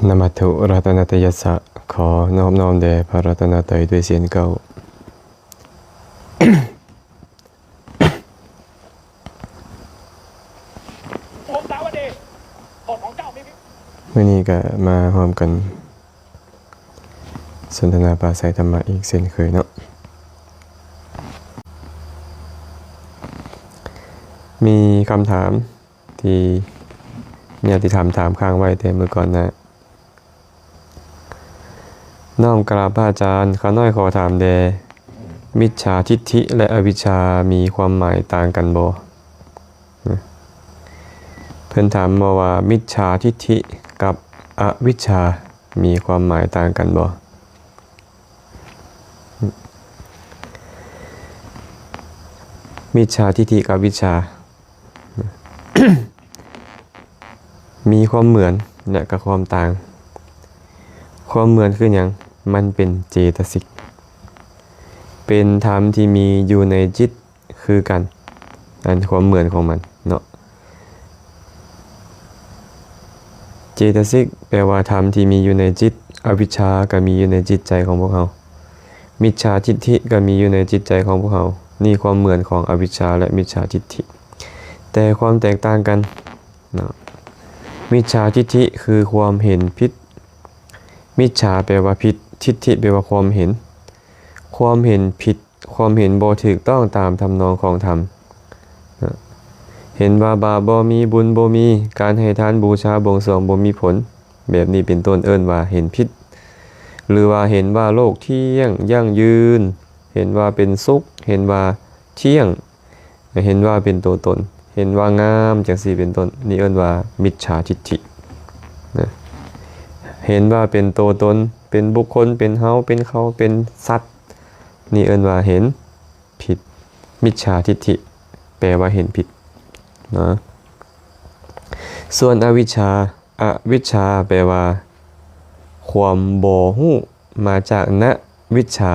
ນະມະທຸລັດຕະນະຕະຍັດສະ ຂໍນອບນ້ອມແດ່ພະລັດຕະນະໄຕດ້ວຍສຽງເກົ້າ. ມື້ນີ້ກະມາຮ່ວມກັນສົນທະນາປາໄສທຳມະອີກເຊັ່ນເຄີຍເນາະ. ມີຄຳຖາມ ທີ່ຍາດຕິທຳຖາມຄ້າງໄວ້ແຕ່ມື້ກ່ອນໜ້າ. ນ້ອມກາບພະອາຈານ, ຂ້ານ້ອຍຂໍຖາມແດ່, ມິດສາທິດຖິ ແລະ ອະວິດສາ ມີຄວາມໝາຍຕ່າງກັນບໍ່? ເພິ່ນຖາມມາວ່າ ມິດສາທິດຖິກັບອະວິດສາ ມີຄວາມໝາຍຕ່າງກັນບໍ່? ມິດສາທິດຖິກັບວິດສາ ມີຄວາມເໝືອນ ແລະ ກໍຄວາມຕ່າງ. ຄວາມເໝືອນຄືຫຍັງ? ມັນເປັນເຈຕະສິກ ເປັນທຳທີ່ມີຢູ່ໃນຈິດຄືກັນ ອັນຄວາມເໝືອນຂອງມັນເນາະ. ເຈຕະສິກ ແປວ່າທຳທີ່ມີຢູ່ໃນຈິດ, ອະວິດສາ ກໍມີຢູ່ໃນຈິດໃຈຂອງພວກເຮົາ, ມິດສາທິດຖິ ກໍມີຢູ່ໃນຈິດໃຈຂອງພວກເຮົາ. ນີ້ຄວາມເໝືອນຂອງອະວິດສາ ແລະ ມິດສາທິດຖິ ແຕ່ຄວາມແຕກຕ່າງກັນເນາະ. ມິດສາທິດຖິ ຄືຄວາມເຫັນຜິດ, ມິດສາ ແປວ່າຜິດ, ທິດຖິ ແປວ່າຄວາມເຫັນ, ຄວາມເຫັນຜິດ ຄວາມເຫັນບໍ່ຖືກຕ້ອງຕາມທຳນອງຂອງທຳ. ເຫັນວ່າບາບບໍ່ມີ, ບຸນບໍ່ມີ, ການໃຫ້ທານ, ບູຊາ, ບວງສວງບໍ່ມີຜົນ, ແບບນີ້ເປັນຕົ້ນ ເອີ້ນວ່າເຫັນຜິດ. ຫຼືວ່າເຫັນວ່າໂລກທ່ຽງ, ຢັ້ງຢືນ, ເຫັນວ່າເປັນສຸກ, ເຫັນວ່າທ່ຽງ, ເຫັນວ່າເປັນໂຕຕົນ, ເຫັນວ່າງາມ, ຈັ່ງຊີ້ເປັນຕົ້ນ. ນີ້ເອີ້ນວ່າມິດສາທິດຖິນະ. ເຫັນວ່າເປັນໂຕຕົນ, ເປັນບຸກຄົນ, ເປັນເຮົາ, ເປັນເຂົາ, ເປັນສັດ. ນີ້ເອີ້ນວ່າເຫັນຜິດ. ມິດສາທິດຖິ ແປວ່າເຫັນຜິດເນາະ. ສ່ວນອະວິດສາ, ອະວິດສາ ແປວ່າຄວາມບໍ່ຮູ້, ມາຈາກນະວິດສາ.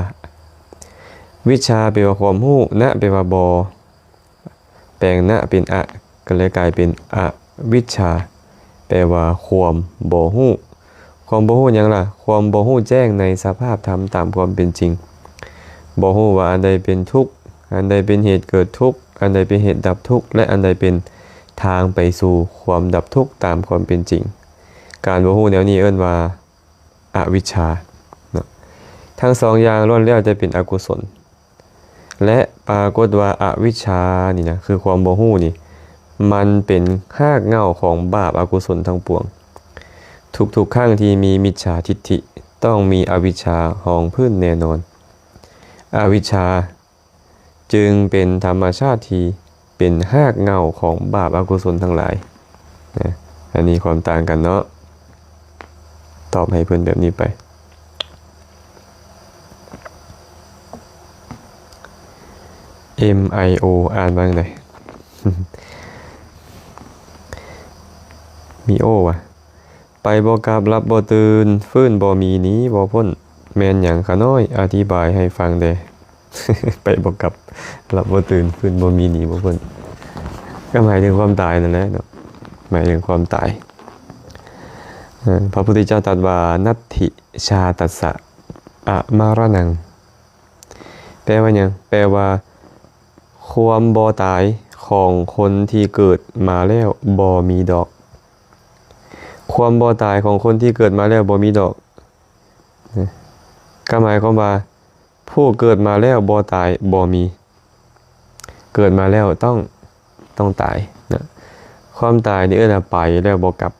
ວິດສາ ແປວ່າຄວາມຮູ້, ນະ ແປວ່າບໍ່. ແປງນະເປັນອະ ກໍເລີຍກາຍເປັນອະວິດສາ ແປວ່າຄວາມບໍ່ຮູ້. ຄວາມບໍ່ຮູ້ຫຍັງລະ? ຄວາມບໍ່ຮູ້ແຈ້ງໃນສະພາບທຳຕາມຄວາມເປັນຈິງ. ບໍ່ຮູ້ວ່າອັນໃດເປັນທຸກ, ອັນໃດເປັນເຫດເກີດທຸກ, ອັນໃດເປັນເຫດດັບທຸກ ແລະ ອັນໃດເປັນທາງໄປສູ່ຄວາມດັບທຸກຕາມຄວາມເປັນຈິງ. ການບໍ່ຮູ້ແນວນີ້ເອີ້ນວ່າ ອະວິດສາເນາະ. ທັງສອງຢ່າງລ້ວນແລ້ວແຕ່ເປັນອະກຸສົນ ແລະ ປາກົດວ່າອະວິດສານີ້ນະ ຄືຄວາມບໍ່ຮູ້ນີ້ ມັນເປັນຮາກເຫງົ້າຂອງບາບອະກຸສົນທັງປວງ. ທຸກໆຄັ້ງທີ່ມີມິດສາທິດຖິ ຕ້ອງມີອະວິດສາຮອງພື້ນແນ່ນອນ. ອະວິດສາ ຈຶ່ງເປັນທຳມະຊາດທີ່ເປັນຮາກເຫງົ້າຂອງບາບອະກຸສົນທັງຫຼາຍນະ. ອັນນີ້ຄວາມຕ່າງກັນເນາະ. ຕອບໃຫ້ເພິ່ນແບບນີ້ໄປ. ເອັມ ໄອ ໂອ ອ່ານວ່າຈັ່ງໃດ? ມີໂອວະ. ໄປບໍ່ກັບ ຫຼັບບໍ່ຕື່ນ ຟື້ນບໍ່ມີ ໜີບໍ່ພົ້ນ ແມ່ນຫຍັງຂະນ້ອຍ ອະທິບາຍໃຫ້ຟັງແດ່. ໄປບໍ່ກັບ ຫຼັບບໍ່ຕື່ນ ຟື້ນບໍ່ມີ ໜີບໍ່ພົ້ນ ກໍໝາຍເຖິງຄວາມຕາຍນັ້ນແຫຼະເນາະ ໝາຍເຖິງຄວາມຕາຍ. ເອີ ພະພຸດທະເຈົ້າຕັດວ່າ ນັດຖິ ຊາຕັດສະ ອະມະຣະນັງ ແປວ່າຫຍັງ? ແປວ່າ ຄວາມບໍ່ຕາຍຂອງຄົນທີ່ເກີດມາແລ້ວບໍ່ມີດອກ. ຄວາມບໍ່ຕາຍຂອງຄົນທີ່ເກີດມາແລ້ວບໍ່ມີດອກ ກໍໝາຍຄວາມວ່າ ຜູ້ເກີດມາແລ້ວບໍ່ຕາຍບໍ່ມີ. ເກີດມາແລ້ວຕ້ອງ ຕ້ອງຕາຍນະ. ຄວາມຕາຍນີ້ເອີ້ນວ່າໄປແລ້ວບໍ່ກັບ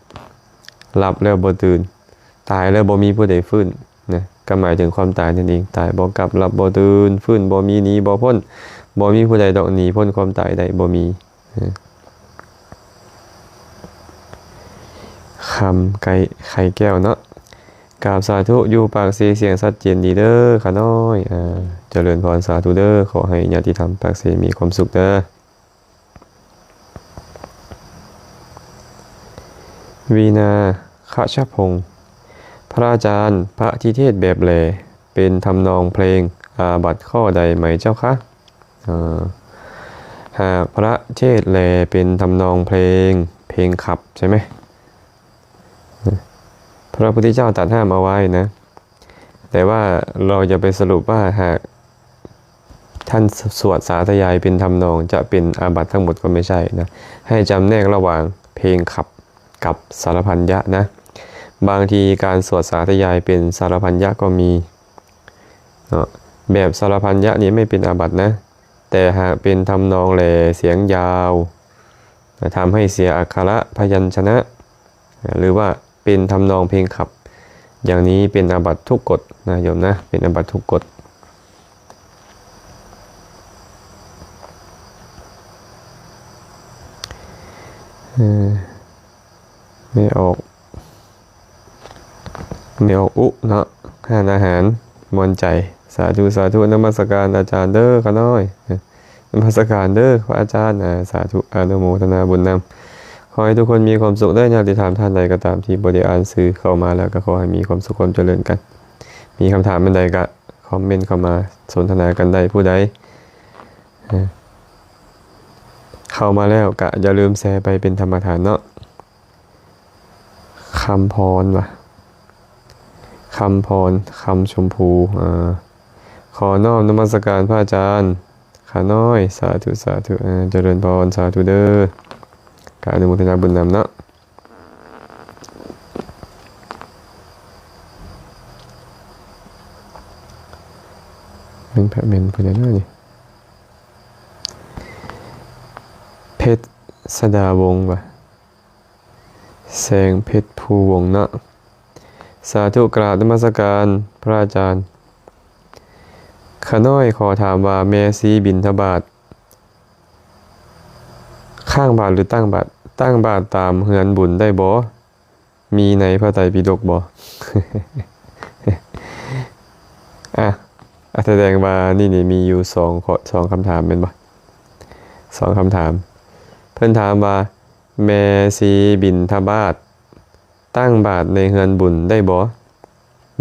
ຫຼັບແລ້ວບໍ່ຕື່ນ ຕາຍແລ້ວບໍ່ມີຜູ້ໃດຟື້ນນະ ກໍໝາຍເຖິງຄວາມຕາຍນັ້ນເອງ. ຕາຍບໍ່ກັບ ຫຼັບບໍ່ຕື່ນ ຟື້ນບໍ່ມີ ໜີບໍ່ພົ້ນ ບໍ່ມີຜູ້ໃດດອກໜີພົ້ນຄວາມຕາຍໄດ້ ບໍ່ມີ. ຄຳໄກ່ໄຂ່ແກ້ວເນາະ ກາບສາທຸ ຢູ່ປາກເຊສຽງຊັດເຈນດີເດີຂະນ້ອຍ. ອາ ຈະເລີນພອນ ສາທຸເດີ ຂໍໃຫ້ຍາດຕິທຳປາກເຊມີຄວາມສຸກເດີ. ວີນາ ຄະຊະພົງ ພະອາຈານ ພະທິເທດແບບແລ ເປັນທຳນອງເພງ ອາບັດຂໍ້ໃດໄໝເຈົ້າຄະ? ເອີ ຫາກພະເທດແລເປັນທຳນອງເພງ ເພງຂັບໃຊ່ໄໝ? พระพุทธเจ้าตรัสห้ามเอาไว้นะ แต่ว่าเราจะไปสรุปว่าหากท่านสวดสาธยายเป็นทำนองจะเป็นอาบัติทั้งหมดก็ไม่ใช่นะ ให้จำแนกระหว่างเพลงขับกับสารพัญญะนะ บางทีการสวดสาธยายเป็นสารพัญญะก็มีเนาะ แบบสารพัญญะนี่ไม่เป็นอาบัตินะ แต่หากเป็นทำนองแหล่เสียงยาว ทำให้เสียอักขระพยัญชนะ หรือว่าเป็นทำนองเพลงขับ อย่างนี้เป็นอาบัติทุกกฎนะโยมนะ เป็นอาบัติทุกกฎ เออ ไม่ออก แม่ออกอุเนาะ ร้านอาหารม่วนใจ สาธุ สาธุ นมัสการอาจารย์เด้อ ข้าน้อย นมัสการเด้อ พระอาจารย์ อ่า สาธุ อนุโมทนาบุญนำ ขอให้ทุกคนมีความสุขเด้อ ญาติธรรมท่านใดก็ตามที่บ่ได้อ่านชื่อเข้ามาแล้ว ก็ขอให้มีความสุขความเจริญกัน มีคำถามอันใดก็คอมเมนต์เข้ามาสนทนากันได้ ผู้ใด อ่า เข้ามาแล้วก็อย่าลืมแชร์ไปเป็นธรรมทานเนาะ คำพรว่ะ คำพร คำชมพู อ่า ขอน้อมนมัสการพระอาจารย์ ข้าน้อย สาธุ สาธุ อ่า เจริญพร สาธุเด้อ ก็อนุโมทนาบุญนำเนาะ แม่นพระแม่นผู้ใดเนาะนี่ เพชรสดาวงศ์ว่ะ แสงเพชรภูวงศ์เนาะ สาธุ กราบนมัสการพระอาจารย์ ข้าน้อยขอถามว่าแม่ชีบิณฑบาต ข้างบาตรหรือตั้งบาตร ตั้งบาตรตามเฮือนบุญได้บ่ มีในพระไตรปิฎกบ่ อ่ะ อ่ะ แสดงว่านี่ นี่มีอยู่สองข้อ สองคำถามแม่นบ่ สองคำถาม เพิ่นถามว่า แม่ชีบิณฑบาต ตั้งบาตรในเฮือนบุญได้บ่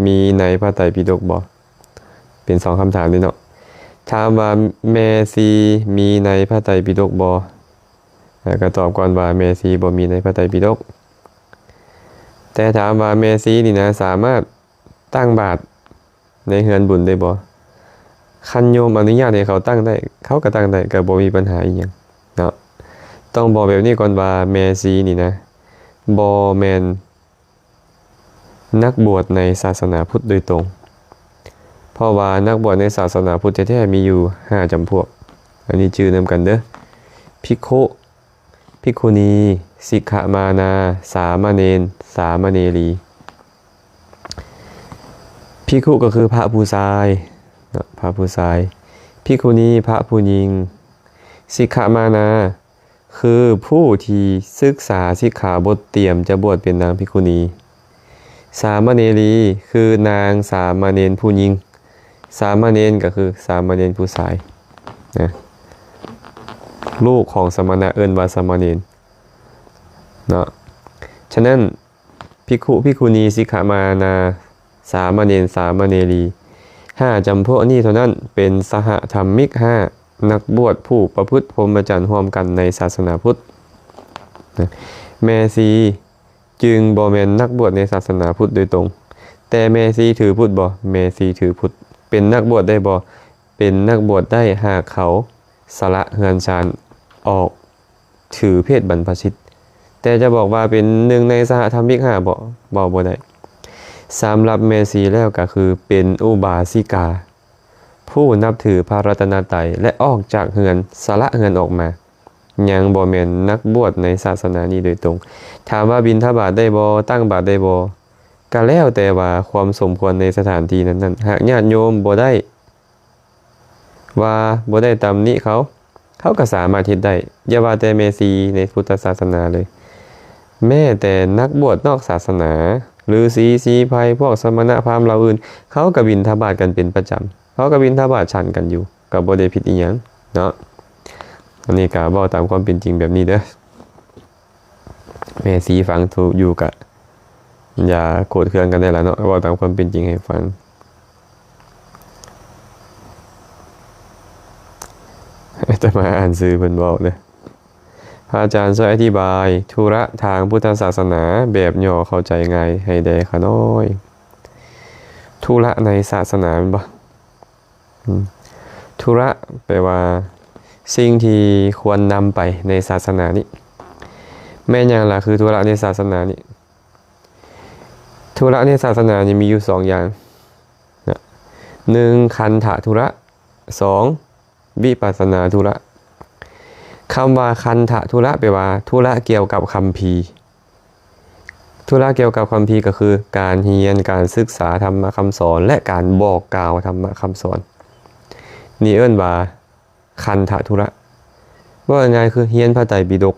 มีในพระไตรปิฎกบ่ เป็นสองคำถามนี่เนาะ ถามว่าแม่ชีมีในพระไตรปิฎกบ่ อ่า ก็ตอบก่อนว่าแม่ชีบ่มีในพระไตรปิฎก แต่ถามว่าแม่ชีนี่นะ สามารถตั้งบาตรในเฮือนบุญได้บ่ คันโยมอนุญาตให้เขาตั้งได้ เขาก็ตั้งได้ ก็บ่มีปัญหาอีหยังเนาะ ต้องบอกแบบนี้ก่อนว่าแม่ชีนี่นะ บ่แม่น นักบวชในศาสนาพุทธโดยตรง เพราะว่านักบวชในศาสนาพุทธแท้ๆ มีอยู่ห้าจำพวก อันนี้จื่อนำกันเด้อ ภิกขุ ภิกขุณี สิกขมานา สามเณร สามเณรี ภิกขุก็คือพระผู้ชายเนาะ พระผู้ชาย ภิกขุณี พระผู้หญิง สิกขมานา คือผู้ที่ศึกษาสิกขาบทเตรียมจะบวชเป็นนางภิกขุณี สามเณรี คือนางสามเณรผู้หญิง สามเณรก็คือสามเณรผู้ชายนะ ลูกของสมณะเอิ้นว่าสามเณรเนาะ ฉะนั้น ภิกขุ ภิกขุณี สิกขมานา สามเณร สามเณรี ห้าจำพวกนี้เท่านั้น เป็นสหธรรมิกห้า นักบวชผู้ประพฤติพรหมจรรย์ร่วมกันในศาสนาพุทธนะ แม่ชีจึงบ่แม่นนักบวชในศาสนาพุทธโดยตรง แต่แม่ชีถือพุทธบ่ แม่ชีถือพุทธ เป็นนักบวชได้บ่ เป็นนักบวชได้ หากเขาสละเฮือนชานออก ถือเพศบรรพชิต แต่จะบอกว่าเป็นหนึ่งในสหธรรมิกห้าบ่ เว้าบ่ได้ สำหรับแม่ชีแล้วก็คือเป็นอุบาสิกา ผู้นับถือพระรัตนตรัย และออกจากเฮือน สละเฮือนออกมา ยังบ่แม่นนักบวชในศาสนานี้โดยตรง ถามว่าบิณฑบาตได้บ่ ตั้งบาตรได้บ่ ก็แล้วแต่ว่าความสมควรในสถานที่นั้นๆ หากญาติโยมบ่ได้ ว่าบ่ได้ตำหนิเขา เขาก็สามารถเฮ็ดได้ อย่าว่าแต่แม่ชีในพุทธศาสนาเลย แม้แต่นักบวชนอกศาสนา ฤๅษี ชีไพร พวกสมณะพราหมณ์เหล่าอื่น เขาก็บิณฑบาตกันเป็นประจำ เขาก็บิณฑบาตฉันกันอยู่ ก็บ่ได้ผิดอิหยังเนาะ อันนี้ก็เว้าตามความเป็นจริงแบบนี้เด้อ แม่ชีฟังถูกอยู่กะ อย่าโกรธเคืองกันได้ล่ะเนาะ เว้าตามความเป็นจริงให้ฟัง อาตมาอ่านชื่อเพิ่นเว้าเด้อ ອາຈານຊ່ວຍອະທິບາຍທຸລະທາງພຸດທະສາສະໜາແບບຫຍໍ້ເຂົ້າໃຈງ່າຍໃຫ້ແດ່ຂ້ານ້ອຍ. ທຸລະໃນສາສະໜາແມ່ນບໍ່? ອືມ ທຸລະແປວ່າສິ່ງທີ່ຄວນນຳໄປໃນສາສະໜານີ້. ແມ່ນຫຍັງລະຄືທຸລະໃນສາສະໜານີ້? ທຸລະໃນສາສະໜານີ້ມີຢູ່ສອງຢ່າງນະ. ໜຶ່ງ ຄັນທະທຸລະ, ສອງ ວິປັດສະນາທຸລະ. ຄຳວ່າຄັນທະທຸລະແປວ່າທຸລະກ່ຽວກັບຄຳພີ. ທຸລະກ່ຽວກັບຄຳພີກໍຄືການຮຽນ, ການສຶກສາທຳມະຄຳສອນ ແລະ ການບອກກ່າວທຳມະຄຳສອນ. ນີ້ເອີ້ນວ່າຄັນທະທຸລະ. ເວົ້າງ່າຍໆຄືຮຽນພະໄຕປິດົກ,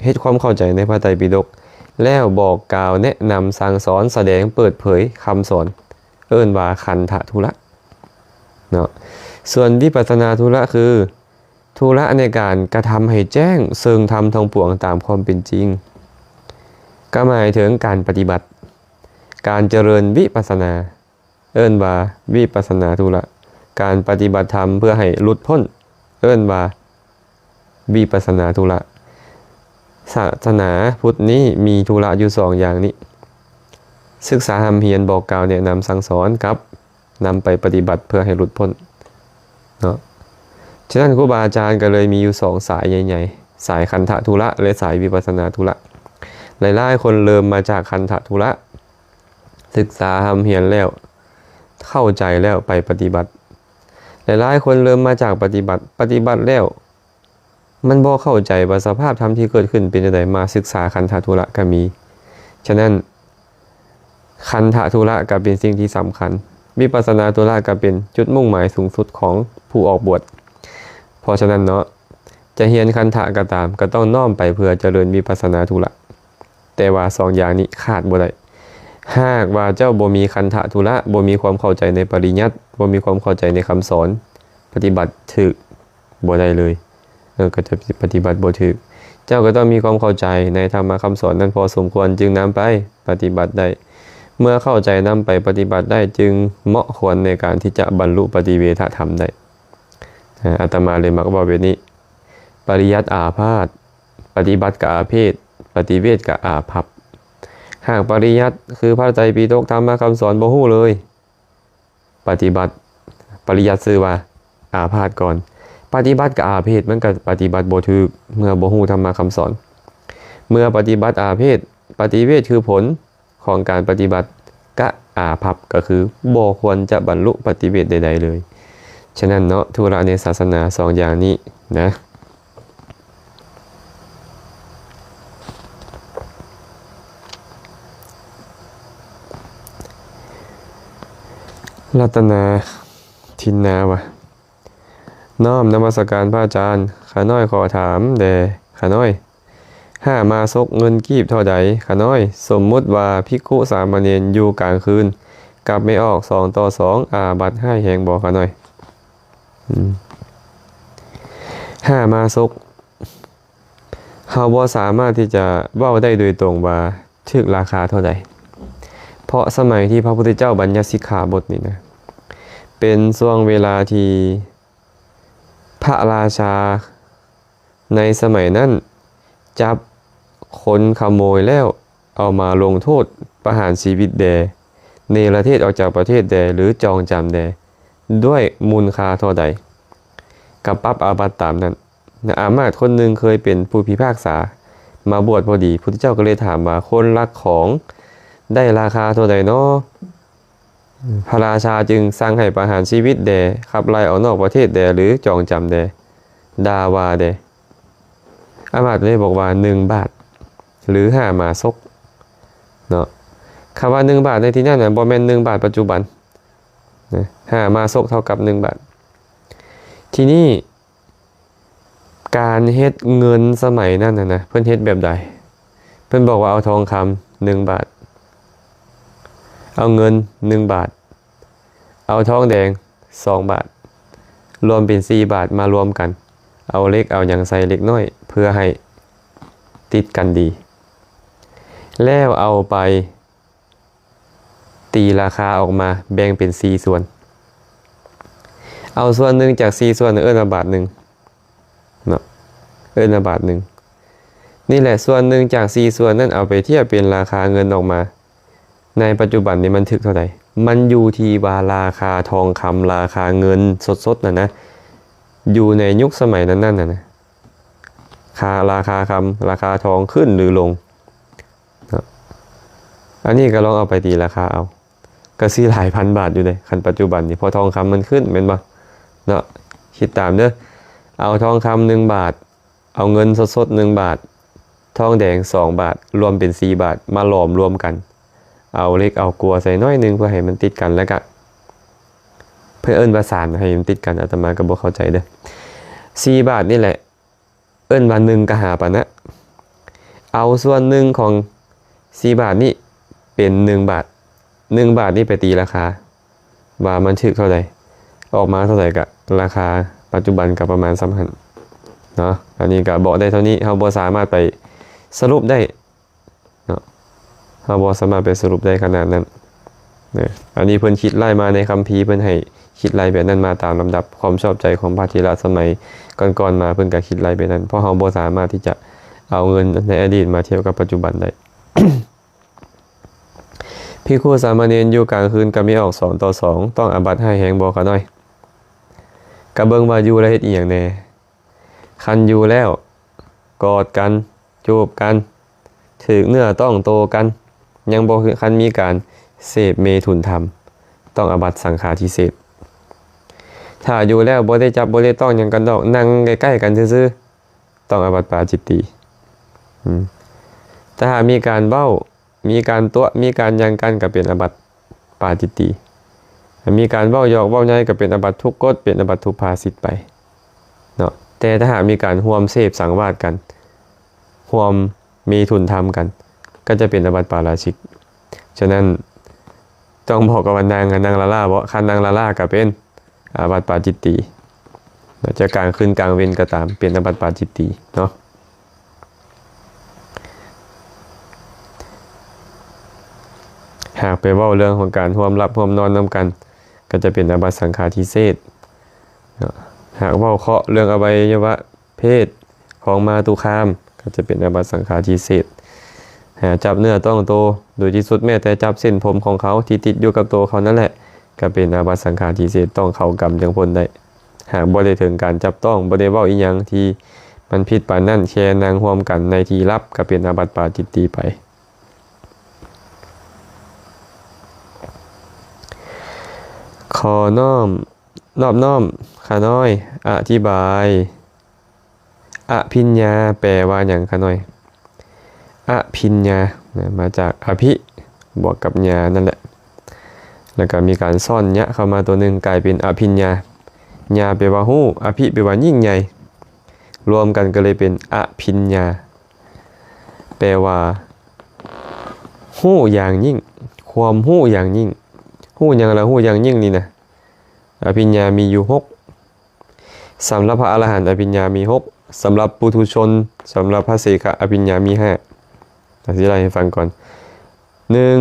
ເຮັດຄວາມເຂົ້າໃຈໃນພະໄຕປິດົກ ແລ້ວບອກກ່າວແນະນຳສັ່ງສອນ ສະແດງເປີດເຜີຍຄຳສອນ ເອີ້ນວ່າຄັນທະທຸລະເນາະ. ສ່ວນວິປັດສະນາທຸລະຄືທຸລະໃນການກະທຳໃຫ້ແຈ້ງເຊິ່ງທຳທັງປວງຕາມຄວາມເປັນຈິງ, ກໍໝາຍເຖິງການປະຕິບັດ, ການຈະເລີນວິປັດສະນາ ເອີ້ນວ່າວິປັດສະນາທຸລະ. ການປະຕິບັດທຳເພື່ອໃຫ້ຫຼຸດພົ້ນ ເອີ້ນວ່າວິປັດສະນາທຸລະ. ສາສະໜາພຸດນີ້ມີທຸລະຢູ່ສອງຢ່າງນີ້, ສຶກສາຮ່ຳຮຽນ, ບອກກ່າວແນະນຳສັ່ງສອນ ກັບນຳໄປປະຕິບັດເພື່ອໃຫ້ຫຼຸດພົ້ນເນາະ. ສະນັ້ນ ຄູບາອາຈານກໍເລີຍມີຢູ່ສອງສາຍໃຫຍ່ໆ, ສາຍຄັນທະທຸລະ ແລະ ສາຍວິປັດສະນາທຸລະ. ຫຼາຍໆຄົນເລີ່ມມາຈາກຄັນທະທຸລະ, ສຶກສາຮ່ຳຮຽນແລ້ວ ເຂົ້າໃຈແລ້ວໄປປະຕິບັດ. ຫຼາຍໆຄົນເລີ່ມມາຈາກປະຕິບັດ, ປະຕິບັດແລ້ວມັນບໍ່ເຂົ້າໃຈວ່າສະພາບທຳທີ່ເກີດຂຶ້ນເປັນຈັ່ງໃດ, ມາສຶກສາຄັນທະທຸລະກໍມີ. ສະນັ້ນ ຄັນທະທຸລະກໍເປັນສິ່ງທີ່ສຳຄັນ, ວິປັດສະນາທຸລະກໍເປັນຈຸດມຸ່ງໝາຍສູງສຸດຂອງຜູ້ອອກບວດ. ເພາະສະນັ້ນເນາະ, ຈະຮຽນຄັນທະກໍຕາມ, ກໍຕ້ອງນ້ອມໄປເພື່ອຈະເລີນວິປັດສະນາທຸລະ. ແຕ່ວ່າສອງຢ່າງນີ້ຂາດບໍ່ໄດ້. ຫາກວ່າເຈົ້າບໍ່ມີຄັນທະທຸລະ, ບໍ່ມີຄວາມເຂົ້າໃຈໃນປະລິຍັດ, ບໍ່ມີຄວາມເຂົ້າໃຈໃນຄຳສອນ, ປະຕິບັດຖືກບໍ່ໄດ້ເລີຍ. ເອີ ກໍຈະປະຕິບັດບໍ່ຖືກ. ເຈົ້າກໍຕ້ອງມີຄວາມເຂົ້າໃຈໃນທຳມະຄຳສອນນັ້ນພໍສົມຄວນ ຈຶ່ງນຳໄປປະຕິບັດໄດ້. ເມື່ອເຂົ້າໃຈນຳໄປປະຕິບັດໄດ້ ຈຶ່ງເໝາະຄວນໃນການທີ່ຈະບັນລຸປະຕິເວທະທຳໄດ້. ອາ ອາດຕະມາເລີຍມັກເວົ້າແບບນີ້, ປະລິຍັດອາພາດ, ປະຕິບັດກະອາເພດ, ປະຕິເວດກະອາພັບ. ຫາກປະລິຍັດ ຄືພະໄຕປິດົກ, ທຳມະຄຳສອນ ບໍ່ຮູ້ເລີຍ, ປະຕິບັດ, ປະລິຍັດຊື່ວ່າອາພາດກ່ອນ, ປະຕິບັດກະອາເພດ, ມັນກະປະຕິບັດບໍ່ຖືກ ເມື່ອບໍ່ຮູ້ທຳມະຄຳສອນ. ເມື່ອປະຕິບັດອາເພດ, ປະຕິເວດ ຄືຜົນ ຂອງການປະຕິບັດ, ກະອາພັບ ກໍຄືບໍ່ຄວນຈະບັນລຸປະຕິເວດໃດໆເລີຍ. ສະນັ້ນເນາະ, ທຸລະໃນສາສະໜາສອງຢ່າງນີ້ນະ. ລັດຕະນາ ທິນນາວ່າ ນ້ອມນະມັດສະການພະອາຈານ, ຂ້ານ້ອຍຂໍຖາມແດ່ຂ້ານ້ອຍ, ຫ້າມາສົກ ເງິນກີບເທົ່າໃດຂ້ານ້ອຍ? ສົມມຸດວ່າພິກຂຸສາມະເນນຢູ່ກາງຄືນກັບແມ່ອອກສອງຕໍ່ສອງ ອາບັດຮ້າຍແຮງບໍ່ຂ້ານ້ອຍ? ອືມ ຫ້າມາສົກ ເຮົາບໍ່ສາມາດທີ່ຈະເວົ້າໄດ້ໂດຍຕົງວ່າຖືກລາຄາເທົ່າໃດ, ເພາະສະໄໝທີ່ພະພຸດທະເຈົ້າບັນຍັດສິກຂາບົດນີ້ນະ ເປັນຊ່ວງເວລາທີ່ພະລາຊາໃນສະໄໝນັ້ນຈັບຄົນຂະໂມຍແລ້ວເອົາມາລົງໂທດປະຫານຊີວິດແດ່, ເນລະເທດອອກຈາກປະເທດແດ່ ຫຼື ຈອງຈຳແດ່ ດ້ວຍມູນຄ່າເທົ່າໃດ ກໍປັບອາບັດຕາມນັ້ນ. ອາມາດຄົນໜຶ່ງເຄີຍເປັນຜູ້ພິພາກສາມາບວດພໍດີ, ພຸດທະເຈົ້າກໍເລີຍຖາມວ່າ ຄົນລັກຂອງໄດ້ລາຄາເທົ່າໃດນໍ? ພະລາຊາຈຶ່ງສັ່ງໃຫ້ປະຫານຊີວິດແດ່, ຂັບໄລ່ອອກນອກປະເທດແດ່ ຫຼື ຈອງຈຳແດ່, ດ່າວ່າແດ່. ອາມາດເລີຍບອກວ່າ ໜຶ່ງບາດ ຫຼື ຫ້າມາສົກເນາະ. ຄຳວ່າ ໜຶ່ງບາດ ໃນທີ່ນັ້ນນະ ບໍ່ແມ່ນ ໜຶ່ງບາດ ປັດຈຸບັນນະ, ຫ້າມາສົກເທົ່າກັບ ໜຶ່ງບາດ. ທີນີ້ ການເຮັດເງິນສະໄໝນັ້ນນະ ເພິ່ນເຮັດແບບໃດ? ເພິ່ນບອກວ່າເອົາທອງຄຳໜຶ່ງບາດ, ເອົາເງິນໜຶ່ງບາດ, ເອົາທອງແດງສອງບາດ, ລວມເປັນສີ່ບາດມາລວມກັນ, ເອົາເຫຼັກເອົາຫຍັງໃສ່ເລັກນ້ອຍເພື່ອໃຫ້ຕິດກັນດີ, ແລ້ວເອົາໄປ ຕີລາຄາອອກມາແບ່ງເປັນສີ່ສ່ວນ, ເອົາສ່ວນໜຶ່ງຈາກສີ່ສ່ວນ ເອີ້ນວ່າບາດໜຶ່ງເນາະ, ເອີ້ນວ່າບາດໜຶ່ງ. ນີ້ແຫຼະ ສ່ວນໜຶ່ງຈາກສີ່ສ່ວນນັ້ນ ເອົາໄປທຽບເປັນລາຄາເງິນອອກມາ ໃນປັດຈຸບັນນີ້ມັນຖືກເທົ່າໃດ? ມັນຢູ່ທີ່ວ່າລາຄາທອງຄຳ ລາຄາເງິນສົດໆນັ້ນນະ ຢູ່ໃນຍຸກສະໄໝນັ້ນໆນະ ຄ່າລາຄາຄຳ ລາຄາທອງຂຶ້ນຫຼືລົງເນາະ. ອັນນີ້ກໍລອງເອົາໄປຕີລາຄາເອົາ ກໍຊິຫຼາຍພັນບາດຢູ່ເດ້ ຄັນປັດຈຸບັນນີ້ ເພາະທອງຄຳມັນຂຶ້ນແມ່ນບໍ່ເນາະ. ຄິດຕາມເດີ ເອົາທອງຄຳໜຶ່ງບາດ ເອົາເງິນສົດໆໜຶ່ງບາດ ທອງແດງສອງບາດ ລວມເປັນສີ່ບາດ ມາຫຼອມລວມກັນ ເອົາເຫຼັກເອົາກົວໃສ່ໜ້ອຍໜຶ່ງ ເພື່ອໃຫ້ມັນຕິດກັນ ແລ້ວກະ ເພິ່ນເອີ້ນວ່າສານໃຫ້ມັນຕິດກັນ ອາດຕະມາກໍບໍ່ເຂົ້າໃຈເດີ. ສີ່ບາດນີ້ແຫຼະ ເອີ້ນວ່າໜຶ່ງກະຫາປະນະ ເອົາສ່ວນໜຶ່ງຂອງສີ່ບາດນີ້ເປັນໜຶ່ງບາດ ໜຶ່ງບາດນີ້ໄປຕີລາຄາ ວ່າມັນຖືກເທົ່າໃດ ອອກມາເທົ່າໃດ ກະລາຄາປັດຈຸບັນກະປະມານສ່ຳຫັ້ນເນາະ. ອັນນີ້ກະບອກໄດ້ເທົ່ານີ້ ເຮົາບໍ່ສາມາດໄປສະຫຼຸບໄດ້ເນາະ ເຮົາບໍ່ສາມາດໄປສະຫຼຸບໄດ້ຂະໜາດນັ້ນເນາະ. ອັນນີ້ເພິ່ນຄິດໄລ່ມາໃນຄຳພີ ເພິ່ນໃຫ້ຄິດໄລ່ແບບນັ້ນມາຕາມລຳດັບຄວາມຊອບໃຈຂອງພະເຖລະສະໄໝກ່ອນໆມາ ເພິ່ນກະຄິດໄລ່ແບບນັ້ນ ເພາະເຮົາບໍ່ສາມາດທີ່ຈະເອົາເງິນໃນອະດີດມາທຽບກັບປັດຈຸບັນໄດ້. ພິກຂຸສາມະເນນຢູ່ກາງຄືນກະມີອອກສອງຕໍ່ສອງ ຕ້ອງອາບັດຮ້າຍແຮງບໍ່ຂະນ້ອຍ? ກະເບິ່ງວ່າຢູ່ແລ້ວເຮັດອີ່ຫຍັງແດ່. ຄັນຢູ່ແລ້ວກອດກັນ ຈູບກັນ ຖືກເນື້ອຕ້ອງໂຕກັນ ຍັງບໍ່ທັນມີການເສບເມຖຸນທຳ ຕ້ອງອາບັດສັງຄາທິເສດ. ຖ້າຢູ່ແລ້ວບໍ່ໄດ້ຈັບບໍ່ໄດ້ຕ້ອງຫຍັງກັນດອກ ນັ່ງໃກ້ໆກັນຊື່ໆ ຕ້ອງອາບັດປາຈິດຕີ. ອືມ ຖ້າຫາກມີການເວົ້າ ມີການຕົວະ ມີການຫຍັງກັນ ກໍເປັນອາບັດປາຈິດຕີ. ຖ້າມີການເວົ້າຫຍອກເວົ້າໃຍ ກໍເປັນອາບັດທຸກກົດ ເປັນອາບັດທຸກພາສິດໄປເນາະ. ແຕ່ຖ້າຫາກມີການຮ່ວມເສບສັງວາດກັນ ຮ່ວມມີທຸນທຳກັນ ກໍຈະເປັນອາບັດປາລາຊິກ. ສະນັ້ນ ຕ້ອງບອກກັນວ່ານັ່ງ ນັ່ງລ້າໆບໍ? ຄັນນັ່ງລ້າໆ ກໍເປັນ ອາບັດປາຈິດຕີເນາະ ຈະກາງຄືນກາງເວັນກໍຕາມ ເປັນອາບັດປາຈິດຕີເນາະ. ຫາກໄປເວົ້າເລື່ອງຂອງການຮ່ວມຫຼັບຮ່ວມນອນນຳກັນ ກໍຈະເປັນອາບັດສັງຄາທິເສດເນາະ. ຫາກເວົ້າເຄາະເລື່ອງອະໄວຍະວະ ເພດຂອງມາຕຸຄາມ ກໍຈະເປັນອາບັດສັງຄາທິເສດ. ຫາກຈັບເນື້ອຕ້ອງໂຕ ໂດຍທີ່ສຸດແມ້ແຕ່ຈັບເສັ້ນຜົມຂອງເຂົາທີ່ຕິດຢູ່ກັບໂຕເຂົານັ້ນແຫຼະ ກໍເປັນອາບັດສັງຄາທິເສດ ຕ້ອງເຂົ້າກຳຈຶ່ງພົ້ນໄດ້. ຫາກບໍ່ໄດ້ເຖິງການຈັບຕ້ອງ ບໍ່ໄດ້ເວົ້າອີ່ຫຍັງທີ່ມັນຜິດປານນັ້ນ ແຄ່ນັ່ງຮ່ວມກັນໃນທີ່ລັບ ກໍເປັນອາບັດປາຈິດຕີໄປ. ຂໍນ້ອມ ນອບນ້ອມ ຂ້ານ້ອຍ ອະທິບາຍ ອະພິນຍາ ແປວ່າຫຍັງ ຂ້ານ້ອຍ? ອະພິນຍານະ ມາຈາກອະພິ ບວກກັບຍານັ້ນແຫຼະ ແລ້ວກໍມີການຊ້ອນຍະເຂົ້າມາຕົວໜຶ່ງ ກາຍເປັນອະພິນຍາ. ຍາແປວ່າຮູ້ ອະພິແປວ່າຍິ່ງໃຫຍ່ ລວມກັນກໍເລີຍເປັນອະພິນຍາ ແປວ່າຮູ້ຢ່າງຍິ່ງ ຄວາມຮູ້ຢ່າງຍິ່ງ. ຮູ້ຫຍັງລະຮູ້ຢ່າງຍິ່ງນີ້ນະ? ອະພິນຍາມີຢູ່ຫົກ. ສຳລັບພະອະລະຫັນ ອະພິນຍາມີຫົກ, ສຳລັບປຸຖຸຊົນ ສຳລັບພະເສຂະ ອະພິນຍາມີຫ້າ. ອະທິບາຍໃຫ້ຟັງກ່ອນ. ໜຶ່ງ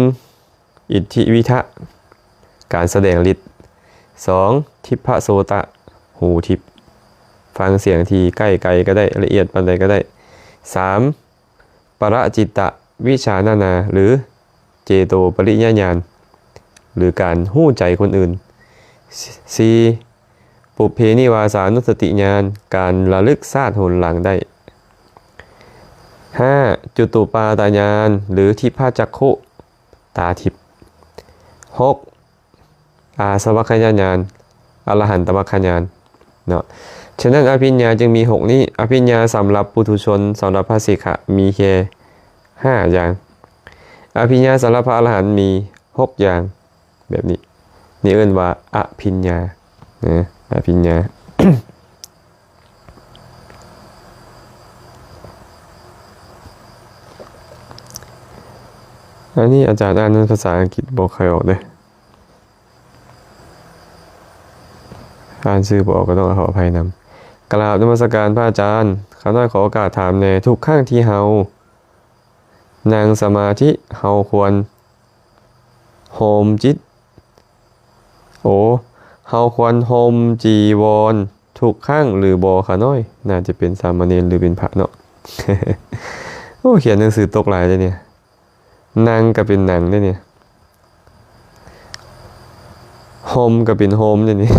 ອິດທິວິທະ ການສະແດງລິດ. ສອງ ທິບພະໂສຕະ ຫູທິບ ຟັງສຽງທີ່ໃກ້ໄກກໍໄດ້ ລະອຽດປານໃດກໍໄດ້. ສາມ ປະລະຈິດຕະວິຈາລະນາ ຫຼື ເຈໂຕປະລິຍະຍານ ຫຼື ການຮູ້ໃຈຄົນອື່ນ. ສີ່ ປຸບເພນິວາສານຸສະຕິຍານ ການລະລຶກຊາດຫົນຫຼັງໄດ້. ຫ້າ ຈຸຕຸປາຕະຍານ ຫຼື ທິບພະຈັກຂຸ ຕາທິບ. ຫົກ ອາສະວັກຂະຍະຍານ ອະລະຫັນຕະມັກຂະຍານເນາະ. ສະນັ້ນ ອະພິນຍາຈຶ່ງມີຫົກນີ້. ອະພິນຍາສຳລັບປຸຖຸຊົນ ສຳລັບພະເສຂະ ມີແຄ່ຫ້າຢ່າງ. ອະພິນຍາສຳລັບພະອະລະຫັນມີຫົກຢ່າງ ແບບນີ້. ນີ້ເອີ້ນວ່າອະພິນຍານະ ອະພິນຍາ. ອັນນີ້ອາຈານອ່ານເປັນພາສາອັງກິດບໍ່ຄ່ອຍອອກເດີ. ອ່ານຊື່ບໍ່ອອກກໍຕ້ອງຂໍອະໄພນຳ. ກາບນະມັດສະການພະອາຈານ. ຂ້ານ້ອຍຂໍໂອກາດຖາມແດ່. ທຸກຄັ້ງທີ່ເຮົານັ່ງສະມາທິ ເຮົາຄວນຫົມຈິດ ໂອ ເຮົາຄວນຫົມຈີວອນ ທຸກຄັ້ງຫຼືບໍ່ຂ້ານ້ອຍ? ໜ້າຈະເປັນສາມະເນນຫຼືເປັນພະເນາະ. ໂອ້ ຂຽນໜັງສືຕົກຫຼາຍເດ້ນີ້. ນັ່ງກໍເປັນໜັງເດ້ນີ້. ຫົ່ມກໍເປັນໂຮມເດ້ນີ້.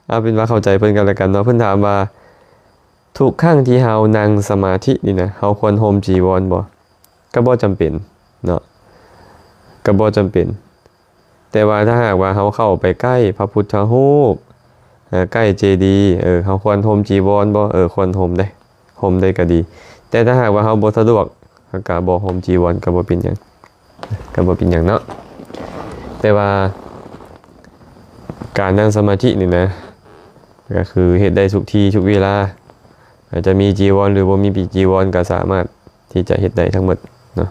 ເອົາເປັນວ່າເຂົ້າໃຈເພິ່ນກັນແລ້ວກັນເນາະ. ເພິ່ນຖາມວ່າ ທຸກຄັ້ງທີ່ເຮົານັ່ງສະມາທິນີ້ນະ ເຮົາຄວນຫົ່ມຈີວອນບໍ່? ກໍບໍ່ຈຳເປັນເນາະ, ກໍບໍ່ຈຳເປັນ. ແຕ່ວ່າຖ້າຫາກວ່າເຮົາເຂົ້າໄປໃກ້ພະພຸດທະຮູບ, ເອີ, ໃກ້ເຈດີ, ເອີ, ເຮົາຄວນຫົ່ມຈີວອນບໍ່? ເອີ, ຄວນຫົ່ມເດ້, ຫົ່ມໄດ້ກໍດີ. ແຕ່ຖ້າຫາກວ່າເຮົາບໍ່ສະດວກ, ເຮົາກໍບໍ່ຫົ່ມຈີວອນ, ກໍບໍ່ເປັນຫຍັງ, ກໍບໍ່ເປັນຫຍັງເນາະ. ແຕ່ວ່າການນັ່ງສະມາທິນີ້ນະ, ກໍຄືເຮັດໄດ້ທຸກທີ່ທຸກເວລາ. ອາດຈະມີຈີວອນ ຫຼື ບໍ່ມີປີ ຈີວອນ ກໍສາມາດທີ່ຈະເຮັດໄດ້ທັງໝົດເນາະ.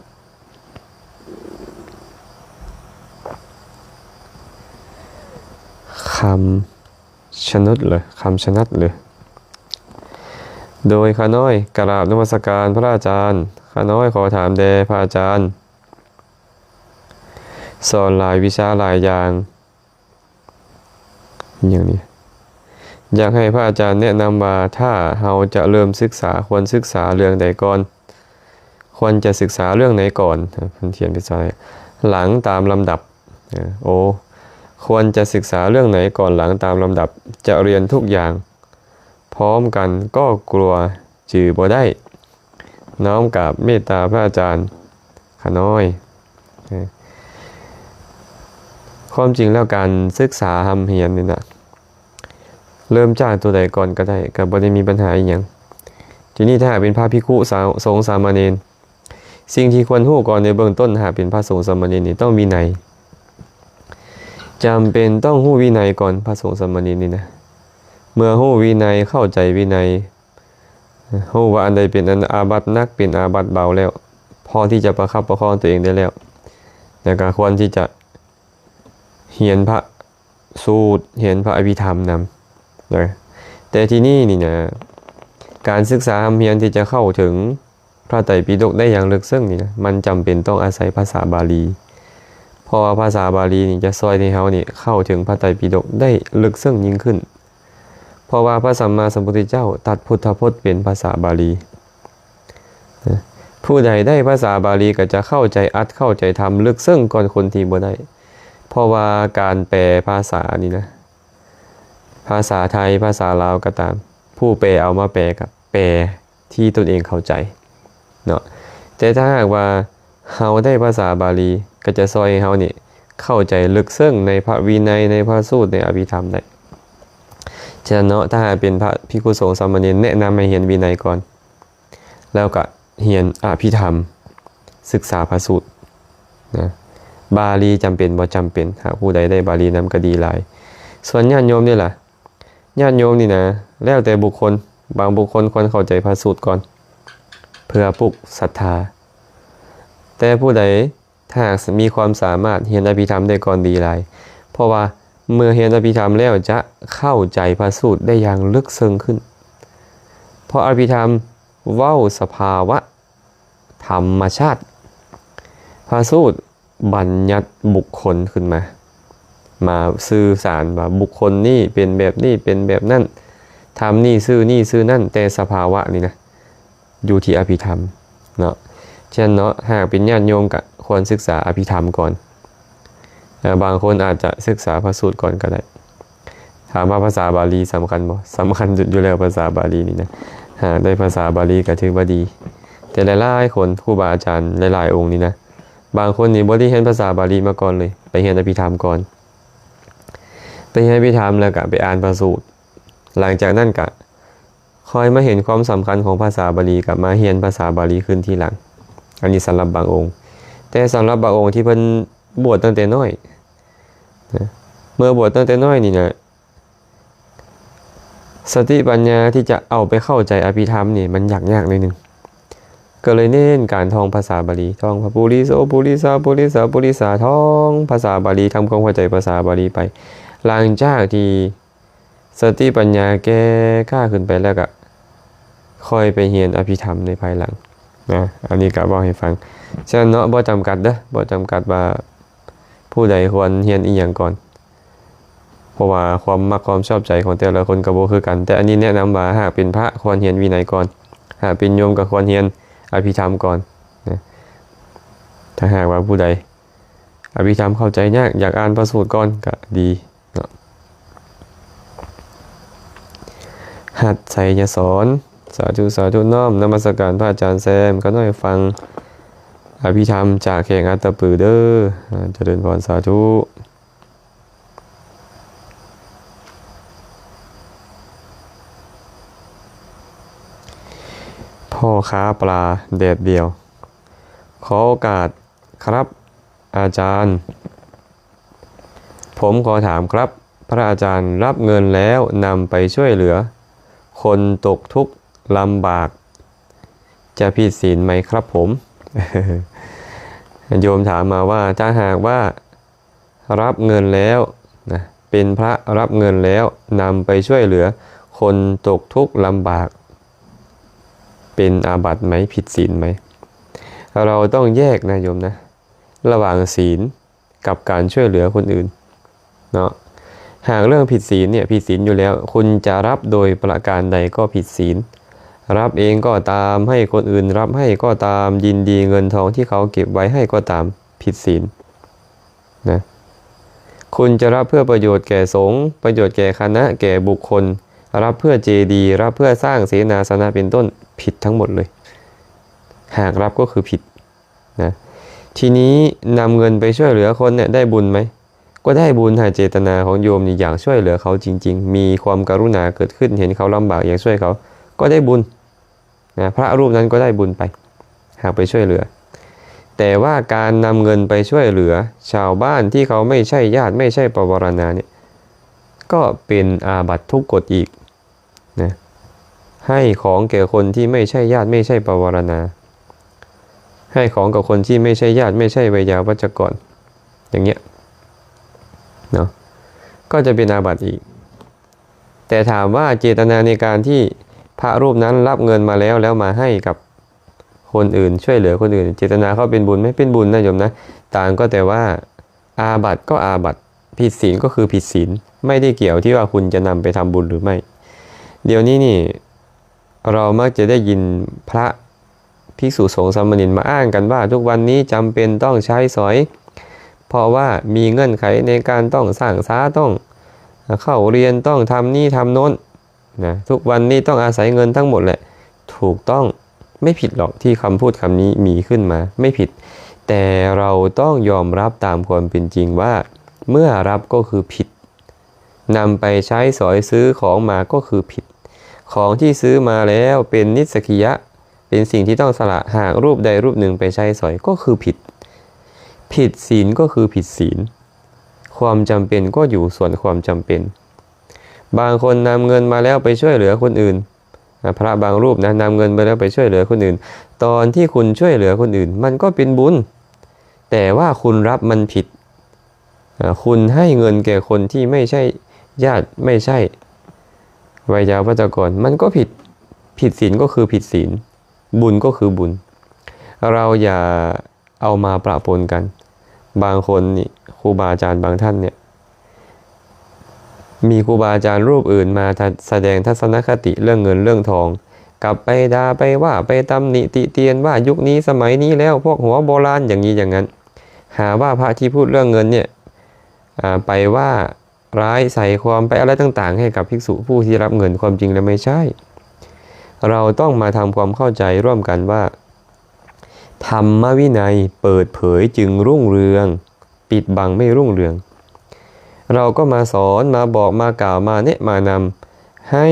ຄຳຊະໜົດເລີຍ, ຄຳຊະໜັດເລີຍ. ໂດຍຂ້ານ້ອຍກະລາບນະມັດສະການພະອາຈານ. ຂ້ານ້ອຍຂໍຖາມແດ່ພະອາຈານ, ສອນຫຼາຍວິຊາຫຼາຍຢ່າງ. ຫຍັງນີ້? ຢາກໃຫ້ພະອາຈານແນະນຳວ່າ ຖ້າເຮົາຈະເລີ່ມສຶກສາ ຄວນສຶກສາເລື່ອງໃດກ່ອນ? ຄວນຈະສຶກສາເລື່ອງໃດກ່ອນ? ເພິ່ນຂຽນເປັນສາ ຫຼັງຕາມລຳດັບ. ໂອ ຄວນຈະສຶກສາເລື່ອງໃດກ່ອນ ຫຼັງຕາມລຳດັບ? ຈະຮຽນທຸກຢ່າງ ພ້ອມກັນກໍກົວຈື່ບໍ່ໄດ້. ນ້ອມກາບເມດຕາພະອາຈານຂ້ານ້ອຍ. ຄວາມຈິງແລ້ວການສຶກສາຮ່ຳຮຽນນີ້ນະ ເລີ່ມຈາກຕົວໃດກ່ອນກໍໄດ້, ກໍບໍ່ໄດ້ມີບັນຫາອີ່ຫຍັງ. ທີນີ້ຖ້າຫາກເປັນພະພິກຂຸ ສາ ສົງສາມະເນນ, ສິ່ງທີ່ຄວນຮູ້ກ່ອນໃນເບື້ອງຕົ້ນ ຫາກເປັນພະສົງສາມະເນນນີ້ຕ້ອງວິໄນ. ຈຳເປັນຕ້ອງຮູ້ວິໄນກ່ອນ, ພະສົງສາມະເນນນີ້ນະ. ເມື່ອຮູ້ວິໄນ, ເຂົ້າໃຈວິໄນ, ຮູ້ວ່າອັນໃດເປັນອັນອາບັດໜັກ ເປັນອາບັດເບົາແລ້ວ, ພໍທີ່ຈະປະຄັບປະຄອງຕົວເອງໄດ້ແລ້ວ, ແລ້ວກໍຄວນທີ່ຈະຮຽນພະສູດ, ຮຽນພະອະພິທຳນຳນະ. ແຕ່ທີນີ້ນີ້ນະ, ການສຶກສາຮ່ຳຮຽນທີ່ຈະເຂົ້າເຖິງພະໄຕປິດົກໄດ້ຢ່າງເລິກເຊິ່ງນີ້ນະ, ມັນຈຳເປັນຕ້ອງອາໄສພາສາບາລີ, ເພາະວ່າພາສາບາລີນີ້ຈະຊ່ອຍໃຫ້ເຮົານີ້ເຂົ້າເຖິງພະໄຕປິດົກໄດ້ເລິກເຊິ່ງຍິ່ງຂຶ້ນ. ເພາະວ່າພະສຳມາສຳພຸດທະເຈົ້າຕັດພຸດທະພົດເປັນພາສາບາລີ. ຜູ້ໃດໄດ້ພາສາບາລີກໍຈະເຂົ້າໃຈອັດ ເຂົ້າໃຈທຳເລິກເຊິ່ງກ່ອນຄົນທີ່ບໍ່ໄດ້. ເພາະວ່າການແປພາສານີ້ນະ, ພາສາໄທ, ພາສາລາວກໍຕາມ, ຜູ້ແປເອົາມາແປກໍແປທີ່ຕົນເອງເຂົ້າໃຈເນາະ. ແຕ່ຖ້າຫາກວ່າ ເຮົາໄດ້ພາສາບາລີ ກໍຈະຊ່ອຍໃຫ້ເຮົານີ້ເຂົ້າໃຈເລິກເຊິ່ງໃນພະວິໄນ, ໃນພະສູດ, ໃນອະພິທຳໄດ້. ສະນັ້ນເນາະ, ຖ້າຫາກເປັນພະພິກຂຸສົງສາມະເນນ ແນະນຳໃຫ້ຮຽນວິໄນກ່ອນ, ແລ້ວກໍຮຽນອະພິທຳ, ສຶກສາພະສູດນະ. ບາລີຈຳເປັນບໍ່? ຈຳເປັນ. ຫາກຜູ້ໃດໄດ້ບາລີນຳກໍດີຫຼາຍ. ສ່ວນຍາດໂຍມນີ້ລະ? ຍາດໂຍມນີ້ນະ ແລ້ວແຕ່ບຸກຄົນ, ບາງບຸກຄົນຄວນເຂົ້າໃຈພະສູດກ່ອນ ເພື່ອປຸກສັດທາ. ແຕ່ຜູ້ໃດຖ້າຫາກມີຄວາມສາມາດຮຽນອະພິທຳໄດ້ກ່ອນດີຫຼາຍ, ເພາະວ່າເມື່ອຮຽນອະພິທຳແລ້ວຈະເຂົ້າໃຈພະສູດໄດ້ຢ່າງເລິກເຊິ່ງຂຶ້ນ. ເພາະອະພິທຳເວົ້າສະພາວະ ທຳມະຊາດ. ພະສູດບັນຍັດບຸກຄົນຂຶ້ນມາ, ມາສື່ສານວ່າບຸກຄົນນີ້ເປັນແບບນີ້ ເປັນແບບນັ້ນ, ທຳນີ້ຊື່ນີ້ຊື່ນັ້ນ, ແຕ່ສະພາວະນີ້ນະ ຢູ່ທີ່ອະພິທຳເນາະ. ສະນັ້ນເນາະ, ຫາກເປັນຍາດໂຍມກະຄວນສຶກສາອະພິທຳກ່ອນ. ເອີ ບາງຄົນອາດຈະສຶກສາພະສູດກ່ອນກໍໄດ້. ຖາມວ່າພາສາບາລີສຳຄັນບໍ່? ສຳຄັນສຸດຢູ່ແລ້ວ ພາສາບາລີນີ້ນະ. ຫາກໄດ້ພາສາບາລີກໍຖືວ່າດີ. ແຕ່ຫຼາຍໆຄົນ, ຄູບາອາຈານຫຼາຍໆອົງນີ້ນະ, ບາງຄົນນີ້ບໍ່ໄດ້ຮຽນພາສາບາລີມາກ່ອນເລີຍ, ໄປຮຽນອະພິທຳກ່ອນ. ໄປຮຽນອະພິທຳແລ້ວກໍໄປອ່ານພະສູດ. ຫຼັງຈາກນັ້ນກໍ ຄ່ອຍມາເຫັນຄວາມສຳຄັນຂອງພາສາບາລີ ກັບມາຮຽນພາສາບາລີຂຶ້ນທີຫຼັງ. ອັນນີ້ສຳລັບບາງອົງ. ແຕ່ສຳລັບບາງອົງທີ່ເພິ່ນບວດຕັ້ງແຕ່ນ້ອຍນະ, ເມື່ອບວດຕັ້ງແຕ່ນ້ອຍນີ້ນະ, ສະຕິປັນຍາທີ່ຈະເອົາໄປເຂົ້າໃຈອະພິທຳນີ້ ມັນຍາກໆໜ້ອຍໜຶ່ງ. ກໍເລີຍເນັ້ນການທ່ອງພາສາບາລີ, ທ່ອງພະປູລິໂສ ປູລິສາ ປູລິສາ ປູລິສາ, ທ່ອງພາສາບາລີ, ທຳຄວາມເຂົ້າໃຈພາສາບາລີໄປ. ຫຼັງຈາກທີ່ ສະຕິປັນຍາແກ່ກ້າຂຶ້ນໄປແລ້ວກະ ຄ່ອຍໄປຮຽນອະພິທຳໃນພາຍຫຼັງນະ. ອັນນີ້ກະເວົ້າໃຫ້ຟັງ. ສະນັ້ນເນາະ, ບໍ່ຈຳກັດເດີ້, ບໍ່ຈຳກັດວ່າຜູ້ໃດຄວນຮຽນອີ່ຫຍັງກ່ອນ, ເພາະວ່າຄວາມມັກຄວາມຊອບໃຈຂອງແຕ່ລະຄົນກະບໍ່ຄືກັນ. ແຕ່ອັນນີ້ແນະນຳວ່າ ຫາກເປັນພະຄວນຮຽນວິໄນກ່ອນ, ຫາກເປັນໂຍມກະຄວນຮຽນ ອະພິທຳກ່ອນນະ. ຖ້າຫາກວ່າຜູ້ໃດອະພິທຳເຂົ້າໃຈຍາກ ຢາກອ່ານພະສູດກ່ອນກໍດີເນາະ. ຮັດໄຊຍະສອນ ສາທຸ ສາທຸ ນ້ອມນະມັດສະການພະອາຈານແຊມ ຂ້ານ້ອຍຟັງອະພິທຳຈາກແຂວງອັດຕະປືເດີ້. ອາ ຈະເລີນພອນ ສາທຸ. ພໍ່ຄ້າປາແດດດຽວ. ຂໍໂອກາດ ครับ อาจารย์ ผมขอถามครับ พระอาจารย์รับเงินแล้วนำไปช่วยเหลือคนตกทุกข์ลำบาก จะผิดศีลไหมครับผม โยมถามมาว่า ถ้าหากว่ารับเงินแล้วนะ เป็นพระรับเงินแล้วนำไปช่วยเหลือคนตกทุกข์ลำบาก เป็นอาบัติไหม ผิดศีลไหม เราต้องแยกนะโยมนะ ระหว่างศีลกับการช่วยเหลือคนอื่นเนาะ. หากเรื่องผิดศีลเนี่ย ผิดศีลอยู่แล้ว คุณจะรับโดยประการใดก็ผิดศีล รับเองก็ตาม ให้คนอื่นรับให้ก็ตาม ยินดีเงินทองที่เขาเก็บไว้ให้ก็ตาม ผิดศีลนะ. คุณจะรับเพื่อประโยชน์แก่สงฆ์ ประโยชน์แก่คณะ แก่บุคคล รับเพื่อเจดีย์ รับเพื่อสร้างเสนาสนะเป็นต้น ผิดทั้งหมดเลย หากรับก็คือผิด นะ ทีนี้นำเงินไปช่วยเหลือคนเนี่ยได้บุญไหม ก็ได้บุญ ถ้าเจตนาของโยมนี่อยากช่วยเหลือเขาจริงๆ มีความกรุณาเกิดขึ้น เห็นเขาลำบากอยากช่วยเขา ก็ได้บุญนะ พระรูปนั้นก็ได้บุญไป หากไปช่วยเหลือ. แต่ว่าการนำเงินไปช่วยเหลือชาวบ้านที่เขาไม่ใช่ญาติไม่ใช่ปวารณาเนี่ย ก็เป็นอาบัติทุกกฎอีก นะ ให้ของแก่คนที่ไม่ใช่ญาติไม่ใช่ปวารณา ให้ของกับคนที่ไม่ใช่ญาติไม่ใช่ไวยาวัจกร อย่างเงี้ยเนาะ ก็จะเป็นอาบัติอีก. แต่ถามว่าเจตนาในการที่พระรูปนั้นรับเงินมาแล้ว แล้วมาให้กับคนอื่น ช่วยเหลือคนอื่น เจตนาเขาเป็นบุญไหม เป็นบุญนะโยมนะ. ต่างก็แต่ว่าอาบัติก็อาบัติ ผิดศีลก็คือผิดศีล ไม่ได้เกี่ยวที่ว่าคุณจะนำไปทำบุญหรือไม่. เดี๋ยวนี้นี่ เรามักจะได้ยินพระภิกษุสงฆ์สามเณรมาอ้างกันว่า ทุกวันนี้จำเป็นต้องใช้สอย เพราะว่ามีเงื่อนไขในการต้องสร้างศา ต้องเข้าเรียน ต้องทำนี่ทำโน้น นะ ทุกวันนี้ต้องอาศัยเงินทั้งหมดแหละ ถูกต้อง ไม่ผิดหรอกที่คำพูดคำนี้มีขึ้นมา ไม่ผิด แต่เราต้องยอมรับตามความเป็นจริงว่า เมื่อรับก็คือผิด นำไปใช้สอยซื้อของมาก็คือผิด ของที่ซื้อมาแล้วเป็นนิสสกิยะ เป็นสิ่งที่ต้องสละ หากรูปใดรูปหนึ่งไปใช้สอยก็คือผิด ผิดศีลก็คือผิดศีล ความจำเป็นก็อยู่ส่วนความจำเป็น บางคนนำเงินมาแล้วไปช่วยเหลือคนอื่น อ่ะ พระบางรูปนะ นำเงินมาแล้วไปช่วยเหลือคนอื่น ตอนที่คุณช่วยเหลือคนอื่น มันก็เป็นบุญ แต่ว่าคุณรับมันผิด อ่ะ คุณให้เงินแก่คนที่ไม่ใช่ญาติ ไม่ใช่ไวยาวัจกร มันก็ผิด ผิดศีลก็คือผิดศีล บุญก็คือบุญ เราอย่า เอามาปะปนกัน บางคนนี่ ครูบาอาจารย์บางท่านเนี่ย มีครูบาอาจารย์รูปอื่นมาทัศ- แสดงทัศนคติเรื่องเงินเรื่องทอง กลับไปด่า ไปว่า ไปตำหนิติเตียนว่า ยุคนี้สมัยนี้แล้ว พวกหัวโบราณ อย่างนี้อย่างนั้น หาว่าพระที่พูดเรื่องเงินเนี่ย อ่า ไปว่า ร้ายใส่ความ ไปอะไรต่างๆ ให้กับภิกษุผู้ที่รับเงิน ความจริงแล้วไม่ใช่ เราต้องมาทำความเข้าใจร่วมกันว่า ธรรมวินัยเปิดเผยจึงรุ่งเรือง ปิดบังไม่รุ่งเรือง เราก็มาสอน มาบอก มากล่าว มาแนะ มานำ ให้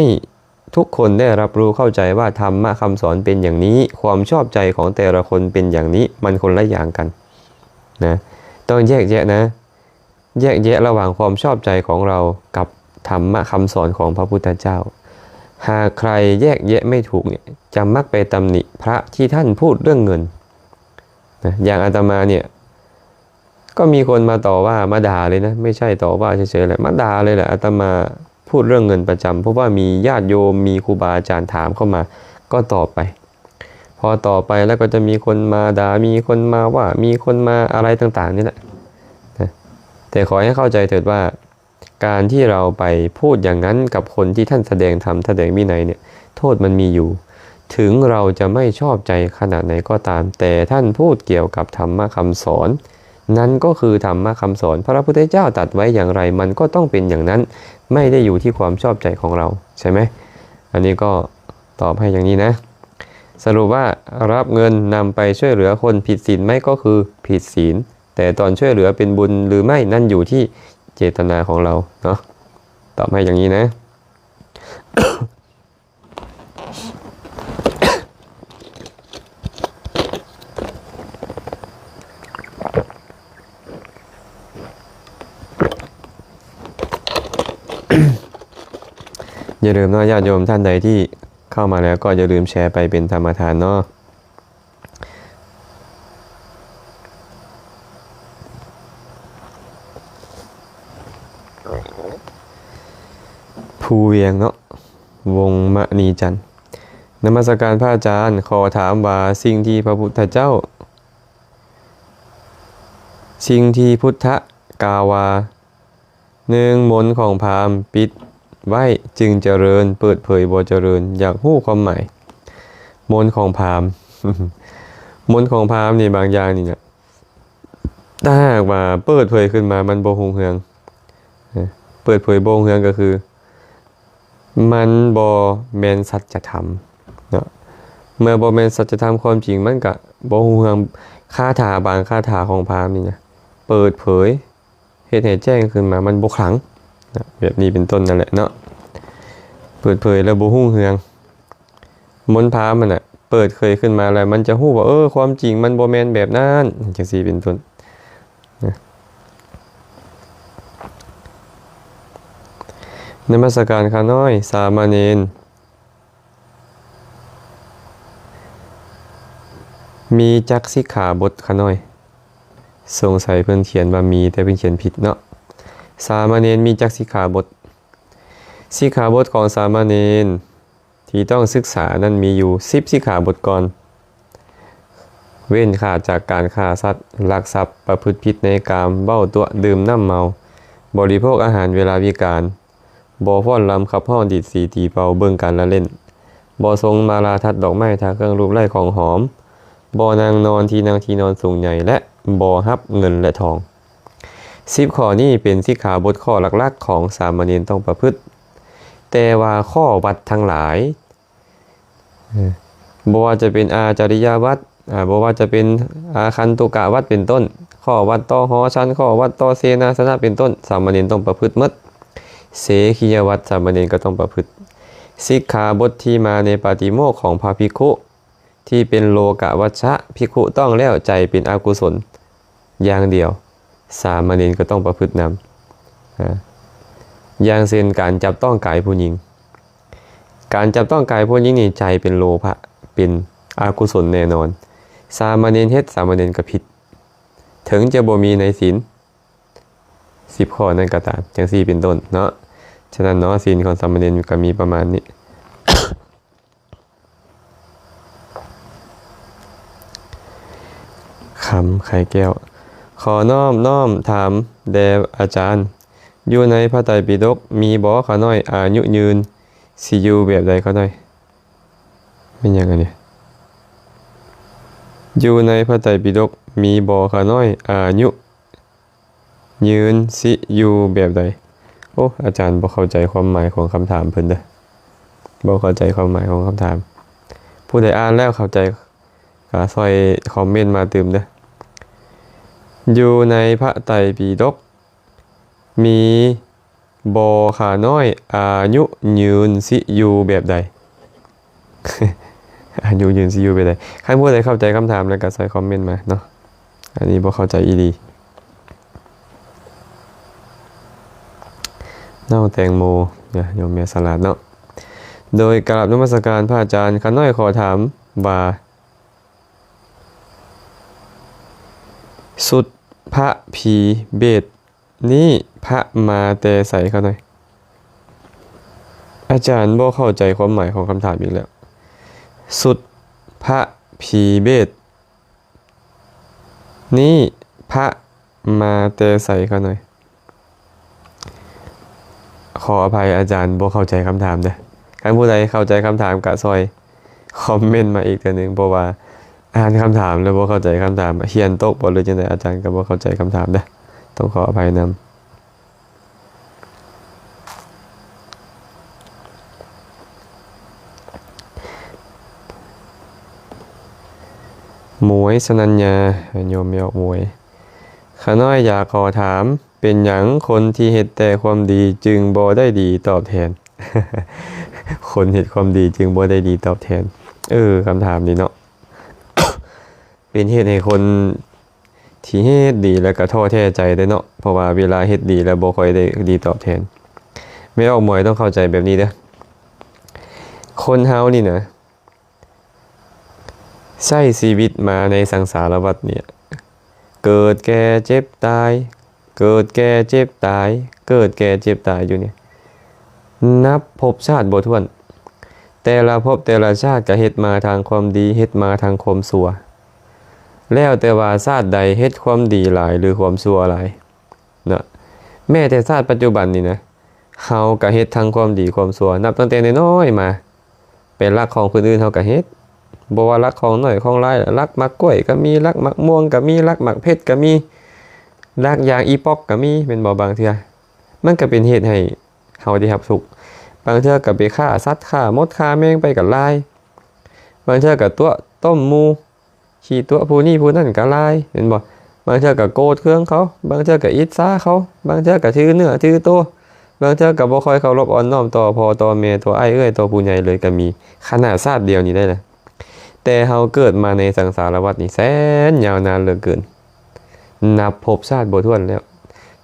ทุกคนได้รับรู้เข้าใจว่าธรรมะคำสอนเป็นอย่างนี้ ความชอบใจของแต่ละคนเป็นอย่างนี้ มันคนละอย่างกันนะ ต้องแยกแยะนะ แยกแยะระหว่างความชอบใจของเรากับธรรมะคำสอนของพระพุทธเจ้า หากใครแยกแยะไม่ถูกเนี่ย จะมักไปตำหนิพระที่ท่านพูดเรื่องเงินนะ อย่างอาตมาเนี่ย ก็มีคนมาต่อว่า มาด่าเลยนะ ไม่ใช่ต่อว่าเฉยๆแหละ มาด่าเลยแหละ อาตมาพูดเรื่องเงินประจำ เพราะว่ามีญาติโยม มีครูบาอาจารย์ถามเข้ามา ก็ตอบไป พอตอบไปแล้วก็จะมีคนมาด่า มีคนมาว่า มีคนมาอะไรต่างๆนี่แหละนะ แต่ขอให้เข้าใจเถิดว่า การที่เราไปพูดอย่างนั้นกับคนที่ท่านแสดงธรรม แสดงวินัยเนี่ย โทษมันมีอยู่ ถึงเราจะไม่ชอบใจขนาดไหนก็ตาม แต่ท่านพูดเกี่ยวกับธรรมะคำสอน นั้นก็คือธรรมะคำสอน พระพุทธเจ้าตรัสไว้อย่างไร มันก็ต้องเป็นอย่างนั้น ไม่ได้อยู่ที่ความชอบใจของเรา ใช่ไหม อันนี้ก็ตอบให้อย่างนี้นะ สรุปว่ารับเงินนำไปช่วยเหลือคนผิดศีลไหม ก็คือผิดศีล แต่ตอนช่วยเหลือเป็นบุญหรือไม่ นั่นอยู่ที่เจตนาของเราเนาะ ตอบให้อย่างนี้นะ อย่าลืมเนาะ ญาติโยมท่านใดที่เข้ามาแล้วก็อย่าลืมแชร์ไปเป็นธรรมทานเนาะ ภูเวียงเนาะ วงศ์มณีจันทร์ นมัสการพระอาจารย์ ขอถามว่าสิ่งที่พระพุทธเจ้า สิ่งที่พุทธะกล่าวว่า หนึ่ง มนต์ของพราหมณ์ปิดไว้จึงเจริญ เปิดเผยบ่เจริญ อยากฮู้ความหมาย มนต์ของพราหมณ์ มนต์ของพราหมณ์นี่บางอย่างนี่นะ ถ้าหากว่าเปิดเผยขึ้นมามันบ่ฮุ่งเฮือง เอ่อ เปิดเผยบ่ฮุ่งเฮืองก็คือ มันบ่แม่นสัจธรรมเนาะ เมื่อบ่แม่นสัจธรรมความจริงมันก็บ่ฮุ่งเฮือง คาถาบางคาถาของพราหมณ์นี่นะ เปิดเผย เฮ็ดให้แจ้งขึ้นมา มันบ่ขลังนะ แบบนี้เป็นต้นนั่นแหละเนาะ เปิดเผยแล้วบ่ฮุ่งเฮือง มนต์พราหมณ์มันน่ะ เปิดเผยขึ้นมาแล้ว มันจะฮู้ว่า เออ ความจริงมันบ่แม่นแบบนั้น จั่งซี้เป็นต้นนะ นมัสการข้าน้อย สามเณร มีจักสิกขาบทคะน้อย สงสัยเพิ่นเขียนว่ามี แต่เพิ่นเขียนผิดเนาะ สามเณรมีจักสิกขาบท สิกขาบทของสามเณรที่ต้องศึกษานั้นมีอยู่สิบสิกขาบทก่อน เว้นขาดจากการฆ่าสัตว์ ลักทรัพย์ ประพฤติผิดในกาม เว้าตั๋วะ ดื่มน้ำเมา บริโภคอาหารเวลาวิกาล บ่ฟ้อนรำขับฮ้องดีดสีตีเป่าเบิ่งการละเล่น บ่สงมาลาทัดดอกไม้ทาเครื่องลูบไล้ของหอม บ่นั่งนอนที่นั่งที่นอนสูงใหญ่ และบ่ฮับเงินและทอง สิบข้อนี้เป็นสิกขาบทข้อหลักๆของสามเณรต้องประพฤติ แต่ว่าข้อวัตรทั้งหลาย เอ่อ บ่ว่าจะเป็นอาจาริยวัตร อ่า บ่ว่าจะเป็นอาคันตุกะวัตรเป็นต้น ข้อวัตรต่อหอฉัน ข้อวัตรต่อเสนาสนะเป็นต้น สามเณรต้องประพฤติหมด เสขียวัตร สามเณรก็ต้องประพฤติ สิกขาบทที่มาในปาฏิโมกข์ของพระภิกขุ ที่เป็นโลกวัชชะ ภิกขุต้องแล้ว ใจเป็นอกุศลอย่างเดียว สามเณรก็ต้องประพฤตินำ อ่า อย่างเช่น การจับต้องกายผู้หญิง การจับต้องกายผู้หญิงนี่ใจเป็นโลภะ เป็นอกุศลแน่นอน สามเณรเฮ็ด สามเณรก็ผิด ถึงจะบ่มีในศีลสิบข้อนั้นก็ตาม จั่งซี้เป็นต้นเนาะ ฉะนั้นเนาะ ศีลของสามเณรก็มีประมาณนี้ คำไข่แก้ว ขอน้อมน้อมถามแด่อาจารย์ อยู่ในพระไตรปิฎกมีบ่ ข้าน้อยอายุยืนสิอยู่แบบใด ข้าน้อย แม่นหยังอันนี้ อยู่ในพระไตรปิฎกมีบ่ ข้าน้อยอายุ ยืนสิอยู่แบบใด โอ้ อาจารย์บ่เข้าใจความหมายของคำถามเพิ่นเด้อ บ่เข้าใจความหมายของคำถาม ผู้ใดอ่านแล้วเข้าใจก็ซ่อยคอมเมนต์มาตื่มเด้อ อยู่ในพระไตรปิฎกมีบ่ ข้าน้อยอายุยืนสิอยู่แบบใด อายุยืนสิอยู่ไปได้ คันผู้ใดเข้าใจคำถามแล้วก็ซ่อยคอมเมนต์มาเนาะ อันนี้บ่เข้าใจอีหลี น้องแตงโม เนี่ย โยมแม่สลาดเนาะ โดยกราบนมัสการพระอาจารย์ ข้าน้อยขอถามว่า สุดพระผีเบศ นี่พระมาแต่ไส ข้าน้อย อาจารย์บ่เข้าใจความหมายของคำถามอีกแล้ว สุดพระผีเบศ นี่พระมาแต่ไส ข้าน้อย ขออภัยอาจารย์บ่เข้าใจคำถามเด้อ คันผู้ใดเข้าใจคำถามก็ซ่อย ຄອມເມັນມາອີກເທື່ອໜຶ່ງ ເພາະວ່າອ່ານຄຳຖາມແລ້ວບໍ່ເຂົ້າໃຈຄຳຖາມ ຂຽນຕົກບໍ່ ຫຼືຈັ່ງໃດ ອາຈານກໍບໍ່ເຂົ້າໃຈຄຳຖາມເດີ້ ຕ້ອງຂໍອະໄພນຳ. ໝວຍ ສະນັນຍາ ໂຍມແມ່ອອກໝວຍ ຂ້ານ້ອຍຢາກຂໍຖາມ ເປັນຫຍັງຄົນທີ່ເຮັດແຕ່ຄວາມດີຈຶ່ງບໍ່ໄດ້ດີຕອບແທນ? ຄົນເຮັດຄວາມດີຈຶ່ງບໍ່ໄດ້ດີຕອບແທນ. ເອີ ຄຳຖາມນີ້ເນາະ ເປັນເຫດໃຫ້ຄົນທີ່ເຮັດດີແລ້ວກໍທໍ້ແທ້ໃຈເດ້ເນາະ ເພາະວ່າເວລາເຮັດດີແລ້ວບໍ່ຄ່ອຍໄດ້ດີຕອບແທນ. ແມ່ອອກໝວຍຕ້ອງເຂົ້າໃຈແບບນີ້ເດີ້ ຄົນເຮົານີ້ນະ ໃຊ້ຊີວິດມາໃນສັງສາລະວັດນີ້ ເກີດແກ່ເຈັບຕາຍ ເກີດແກ່ເຈັບຕາຍ ເກີດແກ່ເຈັບຕາຍຢູ່ນີ້ ນັບພົບຊາດບໍ່ຖ້ວນ. ແຕ່ລະພົບແຕ່ລະຊາດກໍເຮັດມາທາງຄວາມດີ ເຮັດມາທາງຄວາມຊົ່ວ ແລ້ວແຕ່ວ່າຊາດໃດເຮັດຄວາມດີຫຼາຍ ຫຼື ຄວາມຊົ່ວຫຼາຍເນາະ. ແມ້ແຕ່ຊາດປັດຈຸບັນນີ້ນະ ເຮົາກໍເຮັດທັງຄວາມດີຄວາມຊົ່ວ ນັບຕັ້ງແຕ່ນ້ອຍໆມາ ໄປລັກຂອງຄົນອື່ນເຮົາກໍເຮັດ ບໍ່ວ່າລັກຂອງນ້ອຍຂອງຫຼາຍ ລັກໝາກກ້ວຍກໍມີ ລັກໝາກມ່ວງກໍມີ ລັກໝາກເຜັດກໍມີ ລັກຢາງອີປ໋ອກກໍມີ ແມ່ນບໍ່? ບາງເທື່ອມັນກໍເປັນເຫດໃຫ້ເຮົາໄດ້ຮັບທຸກ. ບາງເທື່ອກໍໄປຂ້າສັດ ຂ້າມົດ ຂ້າແມງໄປກໍຫຼາຍ ບາງເທື່ອກໍຕົວະຕົ້ມໝູ່ ຂີ້ຕົວະຜູ້ນີ້ຜູ້ນັ້ນກໍຫຼາຍ ແມ່ນບໍ່? ບາງເທື່ອກໍໂກດເຄືອງເຂົາ ບາງເທື່ອກໍອິດສາເຂົາ ບາງເທື່ອກໍຖືເນື້ອຖືໂຕ ບາງເທື່ອກໍບໍ່ຄ່ອຍເຄົາລົບອ່ອນນ້ອມຕໍ່ພໍ່ຕໍ່ແມ່ ຕໍ່ອ້າຍເອື້ອຍ ຕໍ່ຜູ້ໃຫຍ່ເລີຍກໍມີ. ຂະໜາດຊາດດຽວນີ້ໄດ໋ນະ ແຕ່ເຮົາເກີດມາໃນສັງສາລະວັດນີ້ແສນຍາວນານເຫຼືອເກີນ ນັບພົບຊາດບໍ່ຖ້ວນແລ້ວ.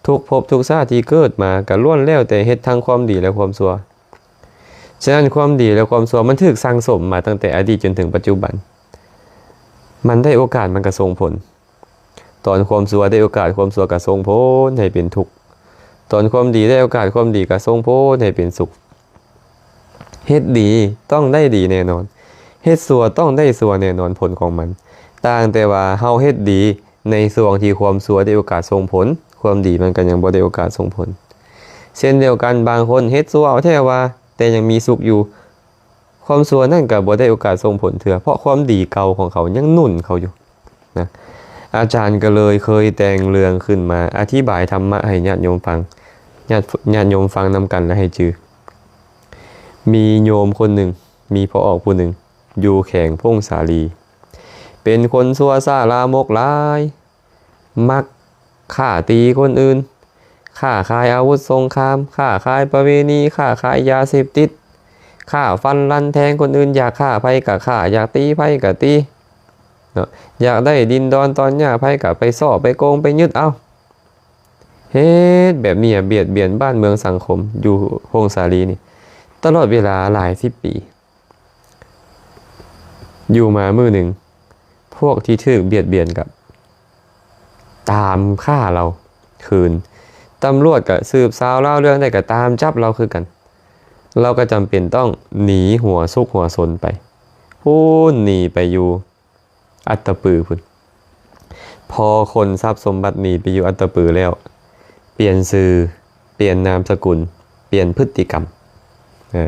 ທຸກພົບທຸກຊາດທີ່ເກີດມາກໍລ້ວນແລ້ວແຕ່ເຮັດທັງຄວາມດີ ແລະ ຄວາມຊົ່ວ. ສະນັ້ນ ຄວາມດີ ແລະ ຄວາມຊົ່ວມັນຖືກສັ່ງສົມມາຕັ້ງແຕ່ອະດີດຈົນເຖິງປັດຈຸບັນ. ມັນໄດ້ໂອກາດມັນກໍສົ່ງຜົນ. ຕອນຄວາມຊົ່ວໄດ້ໂອກາດ ຄວາມຊົ່ວກໍສົ່ງຜົນໃຫ້ເປັນທຸກ. ຕອນຄວາມດີໄດ້ໂອກາດ ຄວາມດີກໍສົ່ງຜົນໃຫ້ເປັນສຸກ. ເຮັດດີຕ້ອງໄດ້ດີແນ່ນອນ ເຮັດຊົ່ວຕ້ອງໄດ້ຊົ່ວແນ່ນອນຜົນຂອງມັນ. ຕ່າງແຕ່ວ່າເຮົາເຮັດດີ ໃນຊ່ວງທີ່ຄວາມຊົ່ວໄດ້ໂອກາດສົ່ງຜົນ ຄວາມດີມັນກໍຍັງບໍ່ໄດ້ໂອກາດສົ່ງຜົນ. ເຊັ່ນດຽວກັນ ບາງຄົນເຮັດຊົ່ວເອົາແທ້ວ່າ ແຕ່ຍັງມີສຸກຢູ່ ຄວາມຊົ່ວນັ້ນກໍບໍ່ໄດ້ໂອກາດສົ່ງຜົນເທື່ອ ເພາະຄວາມດີເກົ່າຂອງເຂົາຍັງໜູນເຂົາຢູ່ນະ. ອາຈານກໍເລີຍເຄີຍແຕ່ງເລື່ອງຂຶ້ນມາອະທິບາຍທຳມະໃຫ້ຍາດໂຍມຟັງ ຍາດ ຍາດໂຍມຟັງນຳກັນ ແລະ ໃຫ້ຈື່. ມີໂຍມຄົນໜຶ່ງ ມີພໍ່ອອກຜູ້ໜຶ່ງ ຢູ່ແຂວງຜົ້ງສາລີ ເປັນຄົນຊົ່ວຊ້າລາມົກຫຼາຍ ມັກຂ້າຕີຄົນອື່ນ ຄ້າຂາຍອາວຸດສົງຄາມ ຄ້າຂາຍປະເວນີ ຄ້າຂາຍຢາເສບຕິດ ຂ້າຟັນລັນແທງຄົນອື່ນ ຢາກຂ້າໃຜກໍຂ້າ ຢາກຕີໃຜກໍຕີເນາະ ຢາກໄດ້ດິນດອນຕອນຫຍ້າໃຜກໍໄປສໍ້ໄປໂກງໄປຍຶດເອົາ. ເຮັດແບບນີ້ ບຽດບຽນບ້ານເມືອງສັງຄົມ ຢູ່ຜົ້ງສາລີນີ້ ຕະຫຼອດເວລາຫຼາຍສິບປີ. ຢູ່ມາມື້ໜຶ່ງ ພວກທີ່ຖືກບຽດບຽນກໍຕາມຂ້າລາວຄືນ. ຕຳຫຼວດກໍສືບສາວລາວເລື່ອງໄດ້ ກໍຕາມຈັບລາວຄືກັນ. ລາວກໍຈຳເປັນຕ້ອງໜີຫົວຊຸກຫົວຊົນໄປ ພຸ້ນ ໜີໄປຢູ່ອັດຕະປືພຸ້ນ. ພໍຂົນຊັບສົມບັດໜີໄປຢູ່ອັດຕະປືແລ້ວ ປ່ຽນຊື່ ປ່ຽນນາມສະກຸນ ປ່ຽນພຶດຕິກຳ ເອີ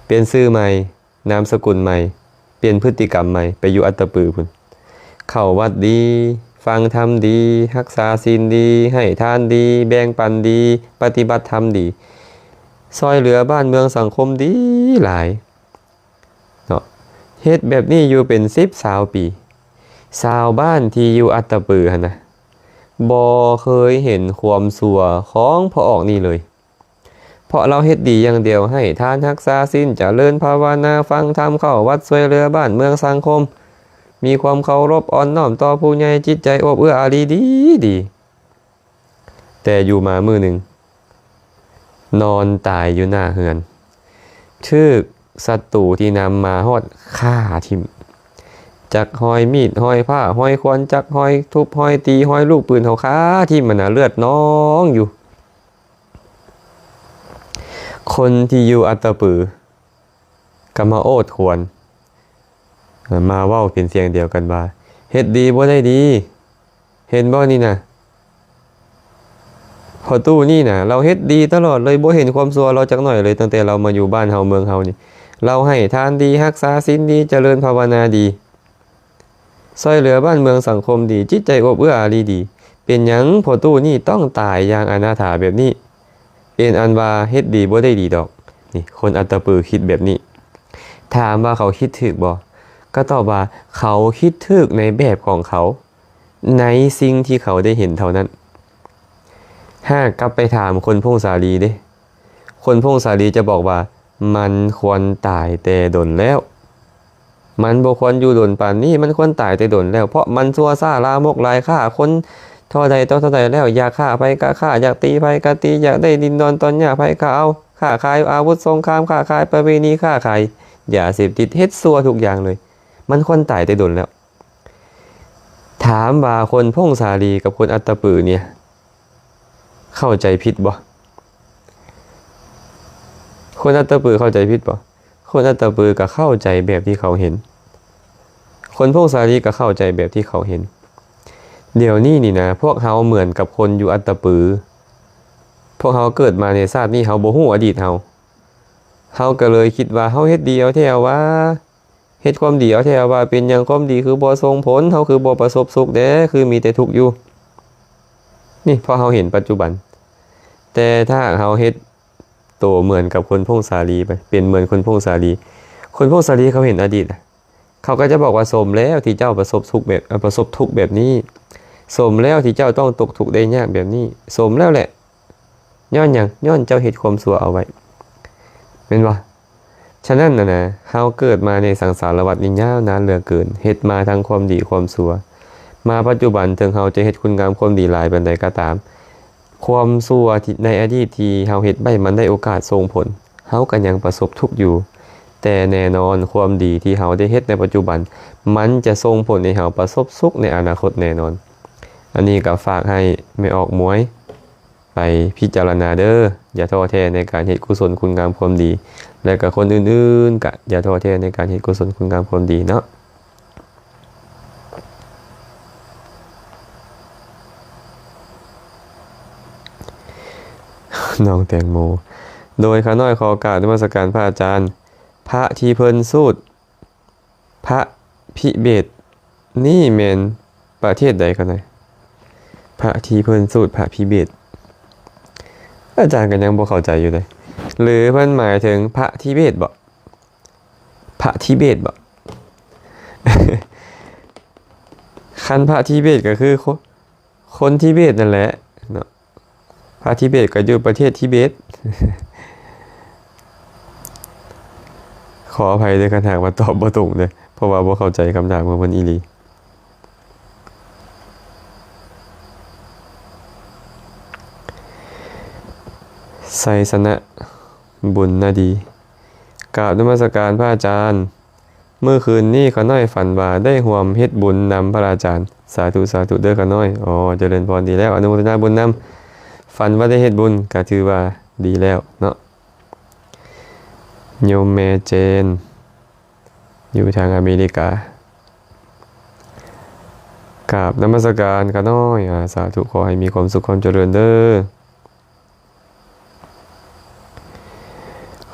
ປ່ຽນຊື່ໃໝ່ ນາມສະກຸນໃໝ່ ປ່ຽນພຶດຕິກຳໃໝ່ ໄປຢູ່ອັດຕະປືພຸ້ນ. ເຂົ້າວັດດີ ຟັງທຳດີ ຮັກສາສິນດີ ໃຫ້ທານດີ ແບ່ງປັນດີ ປະຕິບັດທຳດີ ຊ່ອຍເຫຼືອບ້ານເມືອງສັງຄົມດີຫຼາຍເນາະ. ເຮັດແບບນີ້ຢູ່ເປັນສິບຊາວປີ ຊາວບ້ານທີ່ຢູ່ອັດຕະປືຫັ້ນນະ ບໍ່ເຄີຍເຫັນຄວາມຊົ່ວຂອງພໍ່ອອກນີ້ເລີຍ. ເພາະລາວເຮັດດີຢ່າງດຽວ ໃຫ້ທານ ຮັກສາສິນ ຈະເລີນພາວະນາ ຟັງທຳ ເຂົ້າວັດ ຊ່ວຍເຫຼືອບ້ານເມືອງສັງຄົມ ມີຄວາມເຄົາລົບອ່ອນນ້ອມຕໍ່ຜູ້ໃຫຍ່ ຈິດໃຈໂອບເອື້ອອາຣີດີໆ. ແຕ່ຢູ່ມາມື້ໜຶ່ງ ນອນຕາຍຢູ່ໜ້າເຮືອນ ຖືກສັດຕູທີ່ນຳມາຮອດຂ້າຖິ້ມ ຈັກຮອຍມີດ ຮອຍພ້າ ຮອຍຄວັນ ຈັກຮອຍທຸບ ຮອຍຕີ ຮອຍລູກປືນເຂົາຂ້າຖິ້ມຫັ້ນນະ ເລືອດນອງຢູ່. ຄົນທີ່ຢູ່ອັດຕະປືກໍມາໂອດຄວນ ມາເວົ້າເປັນສຽງດຽວກັນວ່າ ເຮັດດີບໍ່ໄດ້ດີ ເຫັນບໍ່ນີ້ນະ ພໍ່ຕູ້ນີ້ນະ ລາວເຮັດດີຕະຫຼອດເລີຍ ບໍ່ເຫັນຄວາມຊົ່ວລາວຈັກໜ້ອຍເລີຍ ຕັ້ງແຕ່ລາວມາຢູ່ບ້ານເຮົາເມືອງເຮົານີ້ ເລົ່າໃຫ້ທານດີ ຮັກສາສິນດີ ຈະເລີນພາວະນາດີ ຊ່ອຍເຫຼືອບ້ານເມືອງສັງຄົມດີ ຈິດໃຈອົບເອື້ອອາລີດີ ເປັນຫຍັງພໍ່ຕູ້ນີ້ຕ້ອງຕາຍຢ່າງອະນາຖາແບບນີ້? ເປັນອັນວ່າເຮັດດີບໍ່ໄດ້ດີດອກ. ນີ້ຄົນອັດຕະປືຄິດແບບນີ້. ຖາມວ່າເຂົາຄິດຖືກບໍ່? ກໍຕອບວ່າເຂົາຄິດຖືກໃນແບບຂອງເຂົາ ໃນສິ່ງທີ່ເຂົາໄດ້ເຫັນເທົ່ານັ້ນ. ຫາກກັບໄປຖາມຄົນຜົ້ງສາລີເດ້ ຄົນຜົ້ງສາລີຈະບອກວ່າ ມັນຄວນຕາຍແຕ່ດົນແລ້ວ. ມັນບໍ່ຄວນຢູ່ດົນປານນີ້ ມັນຄວນຕາຍແຕ່ດົນແລ້ວ ເພາະມັນຊົ່ວຊ້າລາມົກຫຼາຍ ຂ້າຄົນເທົ່າໃດຕໍ່ເທົ່າໃດແລ້ວ ຢາກຂ້າໃຜກໍຂ້າ ຢາກຕີໃຜກໍຕີ ຢາກໄດ້ດິນດອນຕອນຫຍ້າໃຜກໍເອົາ ຄ້າຂາຍອາວຸດສົງຄາມ ຄ້າຂາຍປະເວນີ ຄ້າຂາຍຢາເສບຕິດ ເຮັດຊົ່ວທຸກຢ່າງເລີຍ ມັນຄວນຕາຍແຕ່ດົນແລ້ວ. ຖາມວ່າຄົນຜົ້ງສາລີກັບຄົນອັດຕະປືນີ້ ເຂົ້າໃຈຜິດບໍ່? ຄົນອັດຕະປືເຂົ້າໃຈຜິດບໍ່? ຄົນອັດຕະປືກໍເຂົ້າໃຈແບບທີ່ເຂົາເຫັນ ຄົນຜົ້ງສາລີກໍເຂົ້າໃຈແບບທີ່ເຂົາເຫັນ. ດຽວນີ້ນີ້ນະ ພວກເຮົາເໝືອນກັບຄົນຢູ່ອັດຕະປື ພວກເຮົາເກີດມາໃນຊາດນີ້ ເຮົາບໍ່ຮູ້ອະດີດເຮົາ ເຮົາກໍເລີຍຄິດວ່າເຮົາເຮັດດີເອົາແທ້ວ່າ ເຮັດຄວາມດີເອົາແທ້ວ່າ ເປັນຫຍັງຄວາມດີຄືບໍ່ສົ່ງຜົນ ເຮົາຄືບໍ່ປະສົບສຸກແດ່ ຄືມີແຕ່ທຸກຢູ່. ນີ້ເພາະເຮົາເຫັນປັດຈຸບັນ ແຕ່ຖ້າຫາກເຮົາເຮັດໂຕເໝືອນກັບຄົນຜົ້ງສາລີໄປ ເປັນເໝືອນຄົນຜົ້ງສາລີ ຄົນຜົ້ງສາລີເຂົາເຫັນອະດີດ ເຂົາກໍຈະບອກວ່າ ສົມແລ້ວທີ່ເຈົ້າປະສົບທຸກແບບ ປະສົບທຸກແບບນີ້ ສົມແລ້ວທີ່ເຈົ້າຕ້ອງຕົກທຸກໄດ້ຍາກແບບນີ້ ສົມແລ້ວແຫຼະ. ຍ້ອນຫຍັງ? ຍ້ອນເຈົ້າເຮັດຄວາມຊົ່ວເອົາໄວ້ ແມ່ນບໍ່? ສະນັ້ນນະນະ ເຮົາເກີດມາໃນສັງສາລະວັດນີ້ຍາວນານເຫຼືອເກີນ ເຮັດມາທັງຄວາມດີຄວາມຊົ່ວ ມາປັດຈຸບັນເຖິງເຮົາຈະເຮັດຄຸນງາມຄວາມດີຫຼາຍປານໃດກໍຕາມ ຄວາມຊົ່ວທີ່ ໃນອະດີດທີ່ເຮົາເຮັດໄວ້ ມັນໄດ້ໂອກາດສົ່ງຜົນ ເຮົາກໍຍັງປະສົບທຸກຢູ່ ແຕ່ແນ່ນອນຄວາມດີທີ່ເຮົາໄດ້ເຮັດໃນປັດຈຸບັນ ມັນຈະສົ່ງຜົນໃຫ້ເຮົາປະສົບສຸກໃນອະນາຄົດແນ່ນອນ. ອັນນີ້ກໍຝາກໃຫ້ແມ່ອອກໝວຍ ໄປພິຈາລະນາເດີ້ ຢ່າທໍ້ແທ້ໃນການເຮັດກຸສົນຄຸນງາມຄວາມດີ ແລະກະຄົນອື່ນໆກະຢ່າທໍ້ແທ້ໃນການເຮັດກຸສົນຄຸນງາມຄວາມດີເນາະ. ນ້ອງແຕງໂມ ໂດຍຂ້ານ້ອຍຂໍກາບນະມັດສະການພະອາຈານ ພະທີ່ເພິ່ນສູດ ພະພິເບດນີ້ແມ່ນປະເທດໃດກັນນະ? ພະທີ່ເພິ່ນສູດພະພິເບດ ອາຈານກໍຍັງບໍ່ເຂົ້າໃຈຢູ່ເດ້ ຫຼືເພິ່ນໝາຍເຖິງພະທິເບດບໍ? ພະທິເບດບໍ? ຄັນພະທິເບດກໍຄືຄົນ ຄົນທິເບດນັ້ນແຫຼະເນາະ ພະທິເບດກໍຢູ່ປະເທດທິເບດ. ຂໍອະໄພເດີ້ ຄັນຫາກວ່າຕອບບໍ່ຕົງເດີ້ ເພາະວ່າບໍ່ເຂົ້າໃຈຄຳຖາມຂອງເພິ່ນອີ່ຫຼີ. ໄຊຊະນະ ບຸນນາດີ ກາບນະມັດສະການພະອາຈານ. ມື້ຄືນນີ້ຂ້ານ້ອຍຝັນວ່າໄດ້ຮ່ວມເຮັດບຸນນຳພະອາຈານ. ສາທຸ ສາທຸເດີ້ຂ້ານ້ອຍ. ອໍ ຈະເລີນພອນ ດີແລ້ວ ອະນຸໂມທະນາບຸນນຳ. ຝັນວ່າໄດ້ເຮັດບຸນກໍຖືວ່າດີແລ້ວເນາະ. ໂຍມແມ່ເຈນ ຢູ່ທາງອາເມລິກາ ກາບນະມັດສະການຂ້ານ້ອຍ. ອາ ສາທຸ ຂໍໃຫ້ມີຄວາມສຸກຄວາມຈະເລີນເດີ້.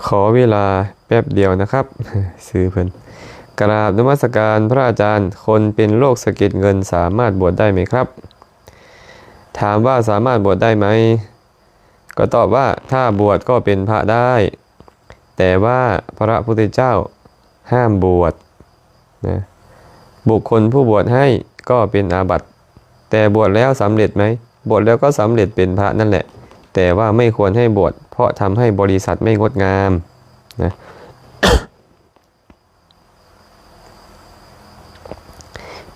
ຂໍເວລາແປັບດຽວນະຄັບ ຊື່ເພິ່ນ. ກະລາບນະມັດສະການພະອາຈານ ຄົນເປັນໂລກສະເກັດເງິນສາມາດບວດໄດ້ໄໝຄັບ? ຖາມວ່າສາມາດບວດໄດ້ໄໝ? ກໍຕອບວ່າ ຖ້າບວດກໍເປັນພະໄດ້ ແຕ່ວ່າພະພຸດທະເຈົ້າຫ້າມບວດ. ນະ ບຸກຄົນຜູ້ບວດໃຫ້ກໍເປັນອາບັດ ແຕ່ບວດແລ້ວສຳເລັດໄໝ? ບວດແລ້ວກໍສຳເລັດເປັນພະນັ້ນແຫຼະ ແຕ່ວ່າໄມ່ຄວນໃຫ້ບວດ ເພາະທຳໃຫ້ບໍລິສັດໄມ່ງົດງາມນະ.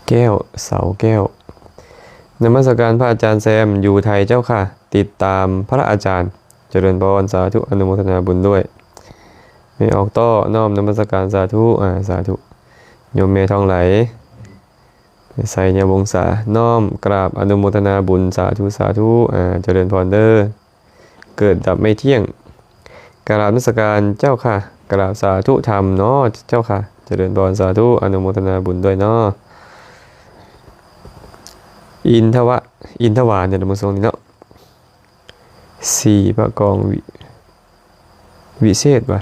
ແກ້ວ ເສົາແກ້ວ ນະມັດສະການພະອາຈານແຊມ ຢູ່ໄທເຈົ້າຄ່ະ ຕິດຕາມພະອາຈານ. ຈະເລີນພອນ ສາທຸ ອະນຸໂມທະນາບຸນດ້ວຍ. ແມ່ອອກຕໍ່ ນ້ອມນະມັດສະການ ສາທຸ ອາ ສາທຸ. ໂຍມແມ່ທອງໄຫຼ ໄຊຍະວົງສາ ນ້ອມກາບອະນຸໂມທະນາບຸນ ສາທຸ ສາທຸ ອາ ຈະເລີນພອນເດີ້. ເກີດດັບໄມ່ທ່ຽງ ກາບນະມັດສະການເຈົ້າຄ່ະ ກາບສາທຸທຳເນາະເຈົ້າຄ່ະ ຈະເລີນພອນ ສາທຸ ອະນຸໂມທະນາບຸນດ້ວຍເນາະ. ອິນທະວະ ອິນທະວາ ເນາະ ມື້ຊ່ວງນີ້ເນາະ. ສີພະກອງ ວິ ວິເສດວ່າ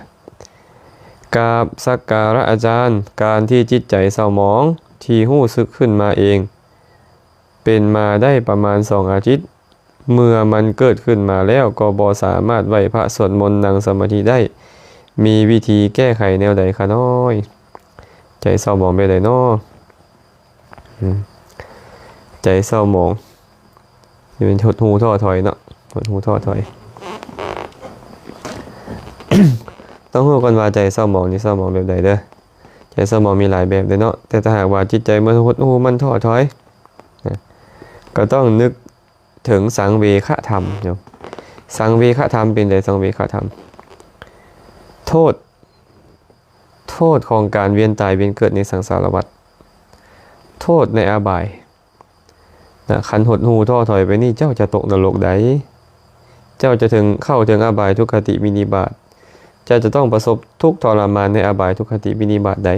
ກາບສັກກາລະອາຈານ, ການທີ່ຈິດໃຈເສົ້າໝອງທີ່ຮູ້ສຶກຂຶ້ນມາເອງ ເປັນມາໄດ້ປະມານສອງອາທິດ. ເມື່ອມັນເກີດຂຶ້ນມາແລ້ວກໍບໍ່ສາມາດໄຫວ້ພະສວດມົນນັ່ງສະມາທິໄດ້. ມີວິທີແກ້ໄຂແນວໃດຂະນ້ອຍ? ໃຈເສົ້າໝອງແບບໃດເນາະ? ອືມ ໃຈເສົ້າໝອງ ນີ້ແມ່ນຫົດຫູທໍ້ຖອຍເນາະ, ຫົດຫູທໍ້ຖອຍ. ຕ້ອງຮູ້ກ່ອນວ່າໃຈເສົ້າໝອງນີ້ເສົ້າໝອງແບບໃດເດີ. ໃຈເສົ້າໝອງມີຫຼາຍແບບເດ້ເນາະ, ແຕ່ຖ້າຫາກວ່າຈິດໃຈມັນຫົດຫູ ມັນທໍ້ຖອຍນະ ກໍຕ້ອງນຶກເຖິງສັງເວຄະທຳເນາະ. ສັງເວຄະທຳເປັນໃດ? ສັງເວຄະທຳ ໂທດ ໂທດຂອງການວຽນຕາຍວຽນເກີດໃນສັງສາລະວັດ, ໂທດໃນອະບາຍນະ. ຄັນຫົດຫູທໍ້ຖອຍໄປນີ້ ເຈົ້າຈະຕົກນະລົກໃດ? ເຈົ້າຈະເຖິງ ເຂົ້າເຖິງອະບາຍທຸກຄະຕິວິນິບາດ, ເຈົ້າຈະຕ້ອງປະສົບທຸກທໍລະມານໃນອະບາຍທຸກຄະຕິວິນິບາດໃດ?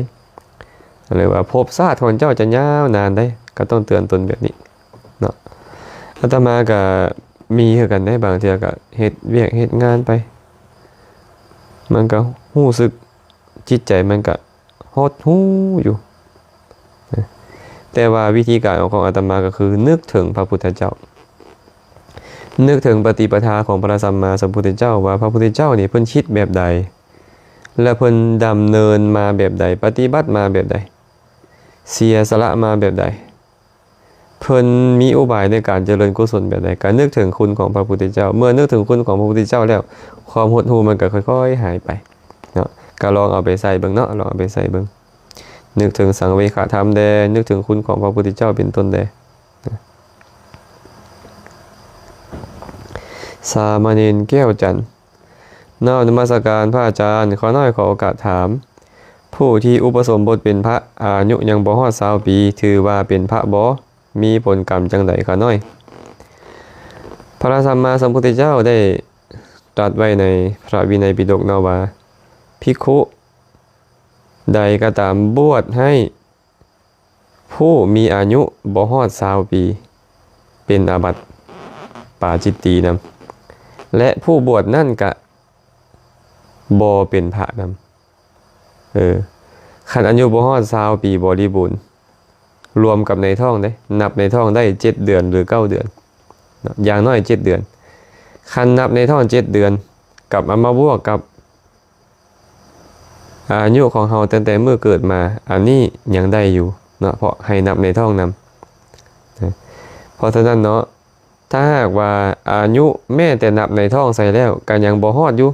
ຫຼືວ່າພົບຊາດຂອງເຈົ້າຈະຍາວນານໃດ? ກໍຕ້ອງເຕືອນຕົນແບບນີ້ເນາະ. ອາດຕະມາກໍມີຄືກັນເດ້, ບາງເທື່ອກໍເຮັດວຽກເຮັດງານໄປ ມັນກໍຮູ້ສຶກ ຈິດໃຈມັນກະຫົດຫູຢູ່ນະ. ແຕ່ວ່າວິທີການຂອງອາດຕະມາກໍຄືນຶກເຖິງພະພຸດທະເຈົ້າ, ນຶກເຖິງປະຕິປະທາຂອງພະສຳມາສຳພຸດທະເຈົ້າ ວ່າພະພຸດທະເຈົ້ານີ້ເພິ່ນຄິດແບບໃດ ແລະ ເພິ່ນດຳເນີນມາແບບໃດ, ປະຕິບັດມາແບບໃດ, ເສຍສະຫຼະມາແບບໃດ. ເພິ່ນມີອຸບາຍໃນການຈະເລີນກຸສົນແບບໃດ? ການນຶກເຖິງຄຸນຂອງພະພຸດທະເຈົ້າ. ເມື່ອນຶກເຖິງຄຸນຂອງພະພຸດທະເຈົ້າແລ້ວ, ຄວາມຫົດຫູມັນກໍຄ່ອຍໆຫາຍໄປເນາະ. ກໍລອງເອົາໄປໃຊ້ເບິ່ງເນາະ, ລອງເອົາໄປໃຊ້ເບິ່ງ. ນຶກເຖິງສັງເວຄະທຳແດ່, ນຶກເຖິງຄຸນຂອງພະພຸດທະເຈົ້າເປັນຕົ້ນແດ່. ສາມະເນນແກ້ວຈັນ. ນອບນະມັດສະການພະອາຈານ, ຂ້ານ້ອຍຂໍໂອກາດຖາມ, ຜູ້ທີ່ອຸປະສົມບົດເປັນພະ ອາຍຸຍັງບໍ່ຮອດຊາວປີ ຖືວ່າເປັນພະບໍ່? ມີຜົນກຳຈັ່ງໃດຂ້ານ້ອຍ? ພະສຳມາສຳພຸດທະເຈົ້າໄດ້ຕລັດໄວ້ໃນພະວິໄນປິດົກເນາະວ່າ, ພິກຂຸໃດກໍຕາມບວດໃຫ້ ຜູ້ມີອາຍຸບໍ່ຮອດຊາວປີ ເປັນອາບັດປາຈິດຕີນຳ ແລະ ຜູ້ບວດນັ້ນກະບໍ່ເປັນພະນຳ. ເອີ ຄັນອາຍຸບໍ່ຮອດຊາວປີບໍລິບູນ ລວມກັບໃນທ້ອງເດ້, ນັບໃນທ້ອງໄດ້ເຈັດເດືອນ ຫຼື ເກົ້າເດືອນເນາະ, ຢ່າງໜ້ອຍເຈັດເດືອນ. ຄັນນັບໃນທ້ອງເຈັດເດືອນ ກັບເອົາມາບວກກັບ ອາຍຸຂອງເຮົາຕັ້ງແຕ່ມື້ເກີດມາ, ອັນນີ້ຍັງໄດ້ຢູ່ເນາະ, ເພາະໃຫ້ນັບໃນທ້ອງນຳ. ເພາະສະນັ້ນເນາະ, ຖ້າຫາກວ່າອາຍຸແມ້ແຕ່ນັບໃນທ້ອງໃສ່ແລ້ວ ກໍຍັງບໍ່ຮອດຢູ່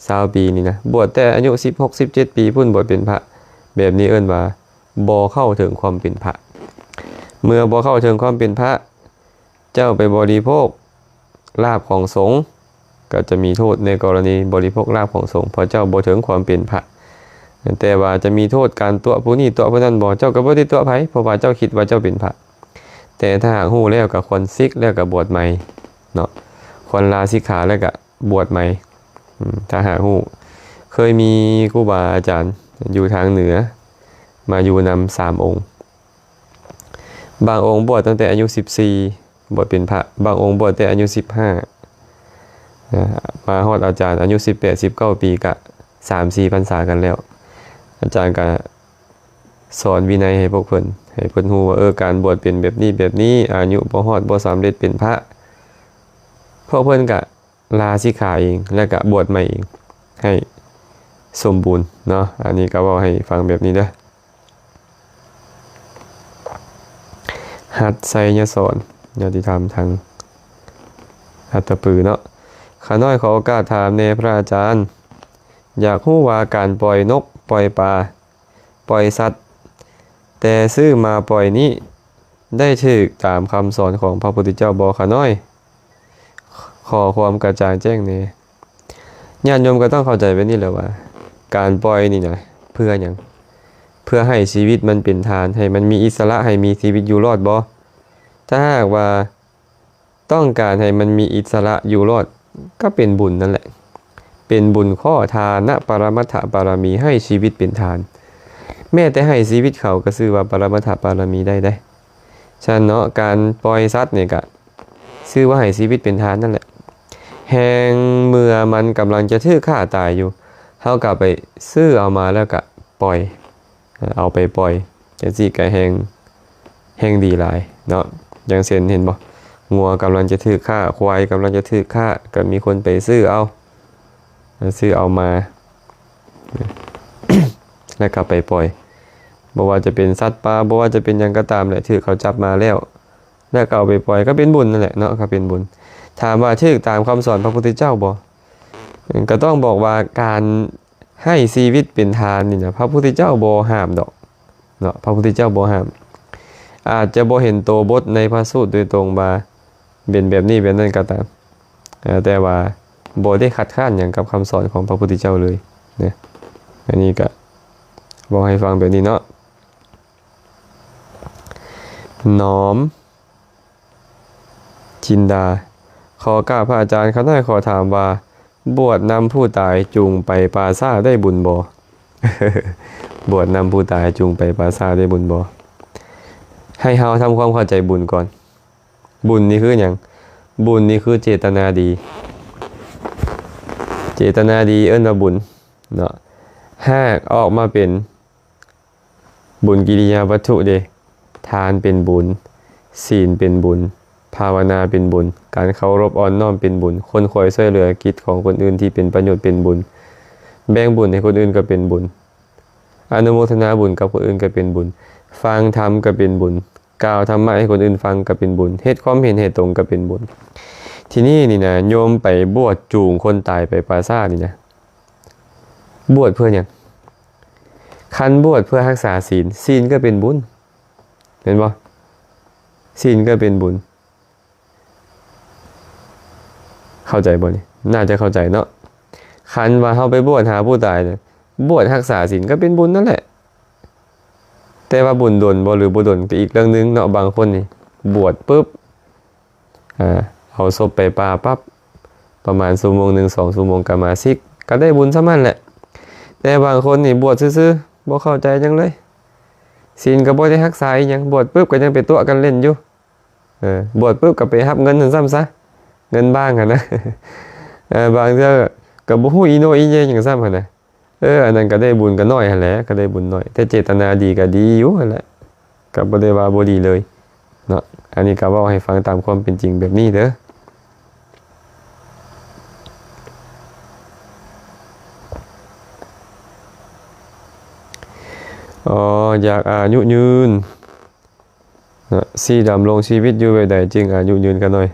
ຊາວປີນີ້ນະ, ບວດແຕ່ອາຍຸສິບຫົກ ສິບເຈັດປີພຸ້ນ ບວດເປັນພະ, ແບບນີ້ເອີ້ນວ່າບໍ່ເຂົ້າເຖິງຄວາມເປັນພະ. ເມື່ອບໍ່ເຂົ້າເຖິງຄວາມເປັນພະ, ເຈົ້າໄປບໍລິໂພກລາບຂອງສົງ ກໍຈະມີໂທດໃນກໍລະນີບໍລິໂພກລາບຂອງສົງ ເພາະເຈົ້າບໍ່ເຖິງຄວາມເປັນພະ. ແຕ່ວ່າຈະມີໂທດການຕົວະຜູ້ນີ້ຕົວະຜູ້ນັ້ນບໍ່? ເຈົ້າກໍບໍ່ໄດ້ຕົວະໃຜ, ເພາະວ່າເຈົ້າຄິດວ່າເຈົ້າເປັນພະ. ແຕ່ຖ້າຫາກຮູ້ແລ້ວກໍຄວນສິກ ແລ້ວກໍບວດໃໝ່ເນາະ, ຄວນລາສິກຂາແລ້ວກໍບວດໃໝ່. ອືມ ຖ້າຫາກຮູ້, ເຄີຍມີຄູບາອາຈານຢູ່ທາງເໜືອມາຢູ່ນຳສາມອົງ. ບາງອົງບວດຕັ້ງແຕ່ອາຍຸສິບສີ່ ບວດເປັນພະ, ບາງອົງບວດແຕ່ອາຍຸສິບຫ້າ ມາຮອດອາຈານອາຍຸສິບແປດ ສິບເກົ້າປີ ກະສາມສີ່ພັນສາກັນແລ້ວ. ອາຈານກະສອນວິໄນໃຫ້ພວກເພິ່ນ, ໃຫ້ເພິ່ນຮູ້ວ່າ ເອີ ການບວດເປັນແບບນີ້ແບບນີ້, ອາຍຸບໍ່ຮອດ ບໍ່ສຳເລັດເປັນພະ. ພວກເພິ່ນກະ ລາສິກຂາເອງ ແລະກະບວດໃໝ່ເອງໃຫ້ສົມບູນເນາະ. ອັນນີ້ກໍເວົ້າໃຫ້ຟັງແບບນີ້ເດີ. ຮັດໄຊຍະສອນ ຍາຕິທຳທາງອັດຕະປືເນາະ. ຂ້ານ້ອຍຂໍໂອກາດຖາມແດ່ພະອາຈານ, ຢາກຮູ້ວ່າການປ່ອຍນົກ ປ່ອຍປາ ປ່ອຍສັດ ແຕ່ຊື້ມາປ່ອຍນີ້ ໄດ້ຖືກຕາມຄຳສອນຂອງພະພຸດທະເຈົ້າບໍ່ຂ້ານ້ອຍ? ຂໍຄວາມກະຈ່າງແຈ້ງແດ່. ຍາດໂຍມກໍຕ້ອງເຂົ້າໃຈແບບນີ້ແຫຼະວ່າ ການປ່ອຍນີ້ນະ ເພື່ອຫຍັງ? ເພື່ອໃຫ້ຊີວິດມັນເປັນທານ, ໃຫ້ມັນມີອິດສະຫຼະ, ໃຫ້ມີຊີວິດຢູ່ລອດບໍ່? ຖ້າຫາກວ່າ ຕ້ອງການໃຫ້ມັນມີອິດສະຫຼະຢູ່ລອດ ກໍເປັນບຸນນັ້ນແຫຼະ. ເປັນບຸນຂໍ້ທານະປະລະມັດຖະບາລະມີ ໃຫ້ຊີວິດເປັນທານ. ແມ້ແຕ່ໃຫ້ຊີວິດເຂົາກໍຊື່ວ່າປະລະມັດຖະບາລະມີໄດ້ເດ້. ສະນັ້ນເນາະ ການປ່ອຍສັດນີ້ກະຊື່ວ່າໃຫ້ຊີວິດເປັນທານນັ້ນແຫຼະ. ແຮ່ງເມື່ອມັນກຳລັງຈະຖືກຂ້າຕາຍຢູ່, ເຮົາກໍໄປຊື້ເອົາມາແລ້ວກໍປ່ອຍ ເອົາໄປປ່ອຍ ຈັ່ງຊີ້ກໍແຮງ ແຮງດີຫຼາຍເນາະ. ຢ່າງເຊັ່ນ ເຫັນບໍ່? ງົວກຳລັງຈະຖືກຂ້າ, ຄວາຍກຳລັງຈະຖືກຂ້າ, ກໍມີຄົນໄປຊື້ເອົາ ຊື້ເອົາມາ ແລ້ວກໍໄປປ່ອຍ. ບໍ່ວ່າຈະເປັນສັດປ່າ, ບໍ່ວ່າຈະເປັນຫຍັງກໍຕາມແຫຼະ, ຖືກເຂົາຈັບມາແລ້ວ ແລ້ວກໍເອົາໄປປ່ອຍ ກໍເປັນບຸນນັ້ນແຫຼະເນາະ, ກໍເປັນບຸນ. ຖາມວ່າຖືກຕາມຄຳສອນພະພຸດທະເຈົ້າບໍ່? ກໍຕ້ອງບອກວ່າການໃຫ້ຊີວິດເປັນທານນີ້ນະ ພະພຸດທະເຈົ້າບໍ່ຫ້າມດອກເນາະ, ພະພຸດທະເຈົ້າບໍ່ຫ້າມ. ອາດຈະບໍ່ເຫັນໂຕບົດໃນພະສູດໂດຍຕົງວ່າເປັນແບບນີ້ແບບນັ້ນກໍຕາມ, ເອີ ແຕ່ວ່າບໍ່ໄດ້ຄັດຄ້ານຫຍັງກັບຄຳສອນຂອງພະພຸດທະເຈົ້າເລີຍນະ. ອັນນີ້ກໍເວົ້າໃຫ້ຟັງແບບນີ້ເນາະ. ໜອມ ຈິນດາ ຂໍກາບພະອາຈານ, ຂ້ານ້ອຍຂໍຖາມວ່າ ບວດນຳຜູ້ຕາຍຈູງໄປປ່າຊ້າໄດ້ບຸນບໍ່? ບວດນຳຜູ້ຕາຍຈູງໄປປ່າຊ້າໄດ້ບຸນບໍ່? ໃຫ້ເຮົາທຳຄວາມເຂົ້າໃຈບຸນກ່ອນ. ບຸນນີ້ຄືຫຍັງ? ບຸນນີ້ຄືເຈດຕະນາດີ. ເຈດຕະນາດີເອີ້ນວ່າບຸນເນາະ. ຫາກອອກມາເປັນ ບຸນກິລິຍາວັດຖຸເດ, ທານເປັນບຸນ, ສີນເປັນບຸນ, ພາວະນາເປັນບຸນ, ການເຄົາລົບອ່ອນນ້ອມເປັນບຸນ, ຄົນຄອຍຊ່ວຍເຫຼືອກິດຂອງຄົນອື່ນທີ່ເປັນປະໂຫຍດເປັນບຸນ, ແບ່ງບຸນໃຫ້ຄົນອື່ນກໍເປັນບຸນ, ອະນຸໂມທະນາບຸນກັບຄົນອື່ນກໍເປັນບຸນ, ຟັງທຳກໍເປັນບຸນ, ກ່າວທຳມະໃຫ້ຄົນອື່ນຟັງກໍເປັນບຸນ, ເຮັດຄວາມເຫັນໃຫ້ຕົງກໍເປັນບຸນ. ທີນີ້ນີ້ນະ, ໂຍມໄປບວດຈູງຄົນຕາຍໄປປ່າຊ້ານີ້ນະ, ບວດເພື່ອຫຍັງ? ຄັນບວດເພື່ອຮັກສາສີນ, ສີນກໍເປັນບຸນ ແມ່ນບໍ່? ສີນກໍເປັນບຸນ. ເຂົ້າໃຈບໍ່ນີ້? ໜ້າຈະເຂົ້າໃຈເນາະ. ຄັນວ່າເຮົາໄປບວດຫາຜູ້ຕາຍນະ, ບວດຮັກສາສິນກໍເປັນບຸນນັ້ນແຫຼະ. ແຕ່ວ່າບຸນດົນບໍ່ ຫຼື ບໍ່ດົນກໍອີກເລື່ອງໜຶ່ງເນາະ. ບາງຄົນນີ້ບວດປຶບ ອາ ເອົາສົບໄປປ່າປັບ ປະມານຊົ່ວໂມງໜຶ່ງ ສອງຊົ່ວໂມງກໍມາສິກ ກໍໄດ້ບຸນສ່ຳນັ້ນແຫຼະ. ແຕ່ບາງຄົນນີ້ບວດຊື່ໆ ບໍ່ເຂົ້າໃຈຫຍັງເລີຍ, ສິນກໍບໍ່ໄດ້ຮັກສາອີ່ຫຍັງ, ບວດປຶບກໍຍັງໄປຕົວະກັນຫຼິ້ນຢູ່. ເອີ ບວດປຶບກໍໄປຮັບເງິນຫັ້ນຊ້ຳຊະ, ເງິນບາງຫັ້ນນະ. ເອີ ບາງເທື່ອກໍບໍ່ຮູ້ອີໂໜອີເຫຍຫຍັງຊ້ຳຫັ້ນນະ. ເອີ ອັນນັ້ນກໍໄດ້ບຸນກໍໜ້ອຍຫັ້ນແຫຼະ, ກໍໄດ້ບຸນໜ້ອຍ, ແຕ່ເຈດຕະນາດີກໍດີຢູ່ຫັ້ນແຫຼະ, ກໍບໍ່ໄດ້ວ່າບໍ່ດີເລີຍເນາະ. ອັນນີ້ກໍເວົ້າໃຫ້ຟັງຕາມຄວາມເປັນຈິງແບບນີ້ເດີ. ອໍ ຢາກອາຍຸຍືນ. ນະ ຊິດຳລົງຊີວິດຢູ່ແບບໃດຈຶ່ງອາຍຸຍືນຂະນ້ອຍ?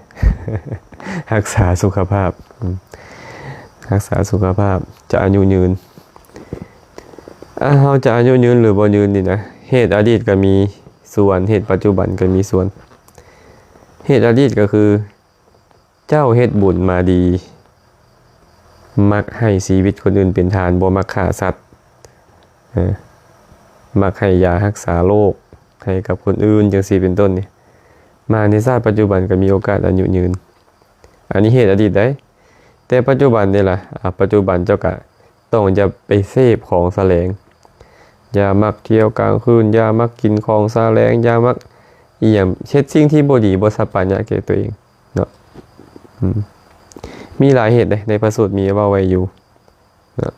ຮັກສາສຸຂະພາບ ອືມ ຮັກສາສຸຂະພາບຈະອາຍຸຍືນ. ອາ ເຮົາຈະອາຍຸຍືນ ຫຼື ບໍ່ຍືນນີ້ນະ, ເຫດອະດີດກໍມີສ່ວນ, ເຫດປັດຈຸບັນກໍມີສ່ວນ. ເຫດອະດີດກໍຄື ເຈົ້າເຮັດບຸນມາດີ, ມັກໃຫ້ຊີວິດຄົນອື່ນເປັນທານ, ບໍ່ມັກຂ້າສັດ, ເອີ ມັກໃຫ້ຢາຮັກສາໂລກໃຫ້ກັບຄົນອື່ນ ຈັ່ງຊີ້ເປັນຕົ້ນນີ້, ມາໃນຊາດປັດຈຸບັນກໍມີໂອກາດອາຍຸຍືນ. ອັນນີ້ເຫດອະດີດໃດ໋, ແຕ່ປັດຈຸບັນນີ້ລະ, ອາ ປັດຈຸບັນເຈົ້າກະ ຕ້ອງຢ່າໄປເສບຂອງສະແຫຼງ, ຢ່າມັກທ່ຽວກາງຄືນ, ຢ່າມັກກິນຂອງສະແຫຼງ, ຢ່າມັກອີ່ຫຍັງ, ເຮັດສິ່ງທີ່ບໍ່ດີ, ບໍ່ສະປາຍະແກ່ຕົວເອງເນາະ. ອືມ ມີຫຼາຍເຫດເດ້, ໃນພະສູດມີເວົ້າໄວ້ຢູ່ເນາະ,